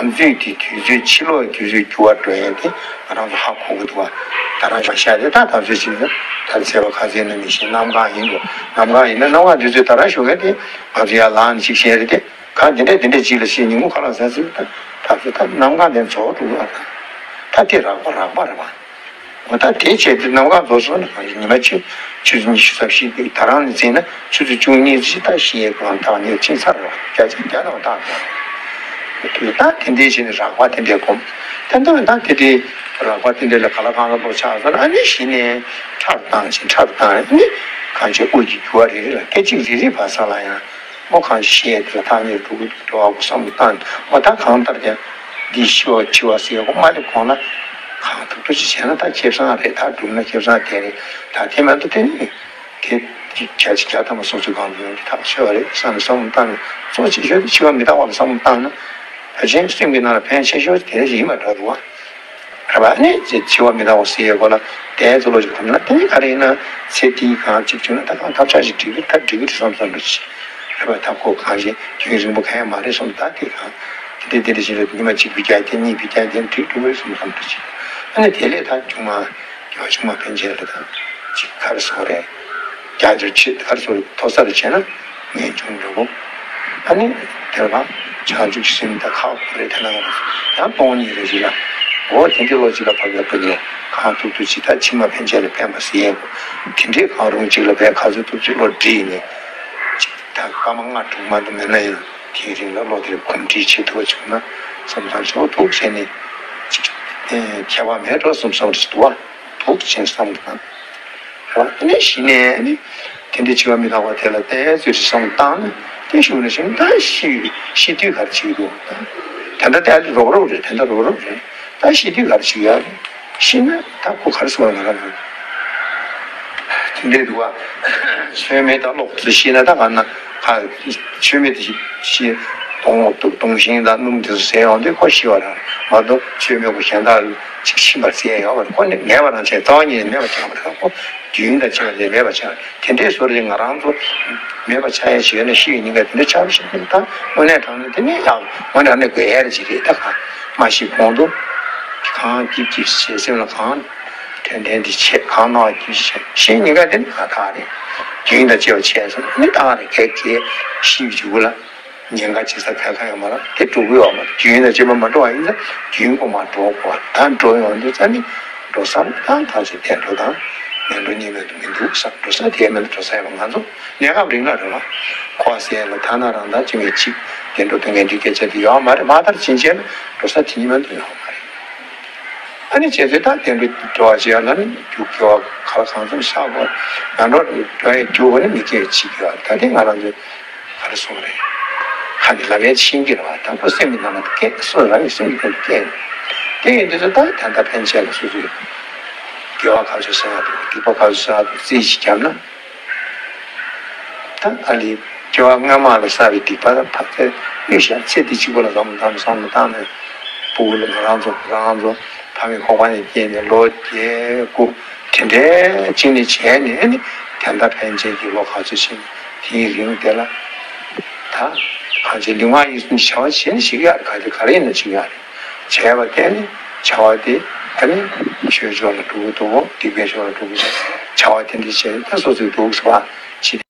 ང་ཚོས་དེ་དུས་ཚོད་ཕྱི་ལོགས་དུས་ཚོད་འགྱུར་བ་འགྲོ་ཡས་དེ་ང་རང་ཚོ་ཧ་གོ་གི་འདུག་བ། ད་རང་ཤ་ཤ་དེ་ད་ད་ཚོད་ཅིག་ད་ཚེས་པ་ཁ་ཚེས་ནང་མི་ཤེས། གནམ་གང་ཡིན་འགྲོ། གནམ་གང་ཡིན་ན་གནམ་གང་དུས་ཚོད་ད་རང་ཞོགས་ཀས་དེ་ང་ཚོ་ཡར་ལངས་ནས་ཅིག་བཤད་རེད་དེ། གང་དེ་འདྲས་དེ་འདྲས་ཅིག་ལ་ཤེས་ཉིན་མོ་ཁ་ལག་ཟ་ཟིན་ད་ད་ཚོད་ད་གནམ་གང་དེ་རྫོགས་འགྲོ་གི་བ། ད་དེ་རགས་པ་རགས་པ་རེད་བ། འོ་ད་དེའི་ཆེད་དུ་གནམ་གང་རྫོགས་སོང་ན་གང་ཡིན། ཉི་མ་ཆུ་ཆུ་ཚོད་ཉི་ཤུ་རྩ་བཞི་དེ་ད་རང་ནས་བརྩིས་ན་ཆུ་ཚོད་བཅུ་གཉིས་ཙམ་ད་ཤི་ཡའི་གང་ཐག་ཉེ་ཕྱིན་ཚར་རོ། བརྒྱ་ཆ་བརྒྱ་དང་ཐག་ཉེ་རོ། ད་དེ་འདྲའི་ཆེད་ནས་རགས་པ་དེ་འདྲའི་སྒོམ། ད་ལྟ་ད་དེ་འདྲའི་རགས་པ་དེ་འདྲའི་ལ་ག་ལ་གང་ལ་ལོག་ཆགས་སོང་ན་ཨ་ནི་གཞི་ནས་ཁྲག་བཏང་ཞིང་ཁྲག་བཏང་ཨ་ནི་གང་ཆེ་དབུགས་ཀྱི་རྒྱུ་བ་རེ་རེ་ལ་སྐད་ཅིག་རེ་རེ་བར་ས་ལ་ཡང་། མོ་གང་ཤེས་དེ་ལ་ཐག་ཉེ་རུ་འགྲོ་བ་བསམ་བློ་བཏང་། མོ་ད་གང་ལྟར་ཀྱང་འདི་ཤི་བ་འཆི་བ་ཟེར་ཡག་མ་སླེབས་གོང་ལ་གང་ཐུབ་ཐུབ་ཅིག་བྱས་ན་ད་ཁེ་བཟང་རེད། ད་སྒྲུབ་ན་ཁེ་བཟང་དེ་རེད། ད་དེ་མ་གཏོགས་དེ་ནི་དེ་བརྒྱ་ཆ་བརྒྱ་ཐམ་པ་སོ་སོའི་གང་དུ་ཡོང་གི་ཐག་ཆོད་པ་རེད་བསམ་ནས་བསམ་བློ་བཏང་ནས་གཙོ་ཆེ་ཤོས་དེ་འཆི་བ་མི་རྟག་པ་ལ་བསམ་བློ་བཏང་ན་ཕལ་ཆེར་སེམས་ཀྱི་ནང་ལ་ཕན་ཆེ་ཤོས་དེ་རེད་ཡིན་པ་འདྲ་འདུག་བ། རེད་པ། ཨ་ནི་ཅེས་འཆི་བ་མི་རྟག་པ་ཟེར་ཡས་སྐོར་ལ་དེ་ཚོ་ལོ་ཅིག་གོམས་ན་དེ་ནི་ག་རེ་ཡིན་ན་ཚེ་འདིའི་གང་གཅིག་བྱུང་ན་ད་གང་ཐབས་ཆག་ཞིག་འགྲིག་གི་ད་འགྲིག་གི་རེད་བསམ་བསམ་འདྲ་ཅིག་རེད་པ། ད་ཁོ་གང་ཞིག་དུས་རིང་པོ་གང་ཡང་མ་རེད་བསམ་ད་དེ་གང་དེ་འདྲ་དེ་འདྲ་ཞིག་རེད། ཉི་མ་གཅིག་པུ་རྒྱག་དེ་གཉིས་པུ་རྒྱག་དེ་འགྲིག་འགྲོ་གི་རེད་བསམ་བསམ་འདྲ་ཅིག་ཨ་ནི་དེ་ལས་ད་ཆུང་མ་རྒྱ་ཆུང་མ་ཕན་ཆད་རེད། ད་ཅིག་ག་རེ་ཟེར་དགོས་རེད། རྒྱ་ཆེར་ཆེ་ག་རེ་ཟེར་དགོས་རེད། མཐོ་ས་རུ་བྱས་ན། ངེས་འབྱུང་འགྲོ་གོ་ཨ་ནི་དེར་བ་བྱང་ཆུབ་སེམས་དང་ཁག་པོ་རེད། དེ་ན་ཡང་སྟོང་ཉིད་རེ་ཞིག་ལ་འོ་དེ་འདྲའི་ལོ་ཅིག་ལ་བབ་ཡག་པོ་ལས་གང་ཐུབ་ཐུབ་ཅིག་ད་ཕྱི་མ་ཕན་ཆད་ལ་ཕན་པ་ཟེར་ཡས་གོ་དེ་འདྲའི་གང་རུང་ཅིག་ལ་བས་ག་ཚོད་ཐུབ་ཅིག་བློ་འདྲིས་ནས་ཅིག་ད་སྐར་མ་ལྔ་དྲུག་མ་གཏོགས་མེད་ན་ཡང་དེའི་རིང་ལ་བློ་དེར་གོམས་འདྲིས་བྱེད་ཐུབ་པ་བྱུང་ན་བསམ་བསམ་ཞོག་ཐུག་བྱས་ནས་ཅིག་ཁྱད་པར་མེད་འགྲོ་བསམ་བསམ་རེ་ཞིག་འདུག་བ། ཐུག་ཅིང་བསམ་དང་། རང་ནས་གཞི་ནས་ནི། དེ་འདྲའི་འཆི་བ་མི་རྟག་པ་དེ་ལ་བལྟས་ཚོད་ཅིག་བསམ་བཏང་ན་དེ་ཞུགས་ནས་ཞིང་ད་ཤི་ཤི་དུས་ག་རེ་བྱེད་ཀྱི་འདུག་ད་ལྟ་དེ་ཨ་ལི་རོགས་རོགས་རེད། དེ་འདྲ་རོགས་རོགས་རེད། ད་ཤི་དུས་ག་རེ་བྱེད་ཀྱི་ཡོད་རེད། ཤི་ན་ད་ཁོ་ག་རེ་སོང་ང་རང་རེད། དེ་འདྲའི་འདུག་བ། ཚོད་མེད་ད་ལོག་ཚོད་ཤི་ན་ད་ག་ན་ག་ཆོས་མེད་དེ་ཤི་གདོང་གདོང་ཞིང་དང་སྣུམ་དེ་ཚོ་ཟས་ཡོང་དུས་ཁོ་ཤི་བ་རང་མ་གཏོགས་ཆོས་མེད་པོ་གཞན་དག་ཅིག་ཤི་བར་ཟེར་ཡོད་པ་རེད། ཁོ་ནི་མེད་པ་རང་བྱས་རྩ་བ་ཉིད་ནས་མེད་པ་ཆགས་པ་རེད། ཁོ་རྒྱུན་དང་བཅས་པ་ལས་མེད་པ་ཆགས། དེ་འདྲའི་བཟོ་རེད། ང་རང་ཚོ་མེད་པ་ཆགས་ཡ་ཞིག་ཡོད་ན་ཤི་བའི་ཉེན་ཁ་དེ་འདྲ་ཆགས་པ་ཞིག་ད་དངོས་གནས་དྲང་གནས་དེ་ནི་ཡག་དངོས་གནས་དྲང་གནས་དགོས་ཡ་རེད་ཅིག་རེད། ད་གང་མ་ཤི་གོང་དུ་གང་སྐྱིད་སྐྱིད་བྱས་སེམས་ལ་གང་དྲན་དྲན་དེ་བྱས་གང་གནང་བ་སྐྱིད་བྱས་ཤི་བའི་ཉེན་ཁ་དེ་ནི་གང་དག་རེད། རྒྱུན་དང་བཅས་པ་བྱས་སོང་ནི་ད་གང་རེད། གལ་གལ་ཤི་བའི་མཇུག་ལ། ཉེན་ཁ་ཅི་ས་ཁ་ཁ་ཡོད་མ་རེད། དེ་འགྲོ་གི་ཡོད་མ་རེད། རྒྱུན་ལ་ཅི་མ་མ་འགྲོ་བ་ཡིན་ཙང་རྒྱུན་གོ་མ་འགྲོ་གོ་ད་འགྲོ་ཡོང་དུས་ཙ་ནི་འགྲོ་ས་ད་ཐག་ཆོད་དེ་འགྲོ་དང་མི་འགྲོ་གཉིས་མེད་དུ་མི་འདུག་ས། འགྲོ་ས་དེ་མེད་ན་འགྲོ་ས་ཡོད་པ་ང་ཚོ་གནས་སྐབས་རིང་ལ་རེད་བ། ཁོ་ཟེར་ལ་ཐ་ན་རང་ད་ཅི་མེད་ཅིག་དེ་འགྲོ་དོན་གན་འདི་སྐད་ཆ་དེ་ཡོད་མ་རེད། མ་མཐར་ཕྱིན་ཆད་ན་འགྲོ་ས་དེ་གཉིས་མེད་དུ་ཡོད་མ་རེད། ཨ་ནི་བྱས་ཚེ་ད་དེ་འགྲོ་འགྲོ་བ་ཅི་ཡ་ལ་ནི་རྒྱུ་སྐྱེ་བ་ག་ལ་གང་འཚམ་བཞག་གོ་ང་འགྲོ་འགྲོ་ཡ་རྒྱུ་བ་ནི་མི་སྐྱེ་བའི་ཕྱིར་སྐྱེ་བ་ད་དེ་ང་རང་ཚོའི། ག་རེ་གསུངས་རེད། ཁ་གི་ལབ་ཡས་ཤེས་ཀྱི་རེད་བ། དང་པོ་སེམས་ཀྱི་ནང་ལ་སྐད་སོ་རང་གི་སེམས་ཀྱི་སྟེང་དུ་སྐད། དེ་ཡིན་དུས་ད་དེ་འདྲ་ཕན་ཆད་ལ་སོ་སོའི་དགེ་བ་ག་ཚོད་བསགས་འདུག་སྡིག་པ་ག་ཚོད་བསགས་འདུག་རྩིས་ཤིག་བརྒྱབ་ན། ད་ཨ་ལི་སྐྱེ་བ་སྔ་མ་ལ་བསགས་པའི་སྡིག་པ་ལ་ཕར་ཚད་དམིགས་བཞག་ཚེ་འདི་གཅིག་པོ་ལ་བསམ་བློ་བཏང་བསམ་བློ་བཏང་ནས་སྤུ་གུ་ལ་ང་རང་ཚོ་རང་ཚོ་ཕ་མའི་ཁོག་པ་ནས་སྐྱེས་ནས་ལོ་བརྒྱད་དགུ་དེ་འདྲའི་གཅིག་ནས་བྱས་ནས་ནི་དེ་འདྲ་ཕན་ཆད་ཀྱི་ལོ་ག་ཚོད་ཕྱིན་ནས་དེའི་རིང་དེ་ལ་ད་གང་ཅི་ལུས་ངག་ཡིད་གསུམ་གྱི་བྱ་བ་བྱས་ནས་ཤི་གི་ཡ་རེད། ག་དེ་ག་རེ་ཡིན་ན་ཤི་གི་ཡ་རེད། བྱས་པ་དེ་ནི་བྱ་བ་དེ་ཨ་ནི་ཆོས་ཕྱོགས་ལ་འགྲོ་གི་འདུག་གོ་སྡིག་པའི་ཕྱོགས་ལ་འགྲོ་གི་འདུག་བྱ་བ་དེ་འདྲ་བྱས་ད་སོ་སོའི་སྡུག་ཟ་བ་ཕྱི།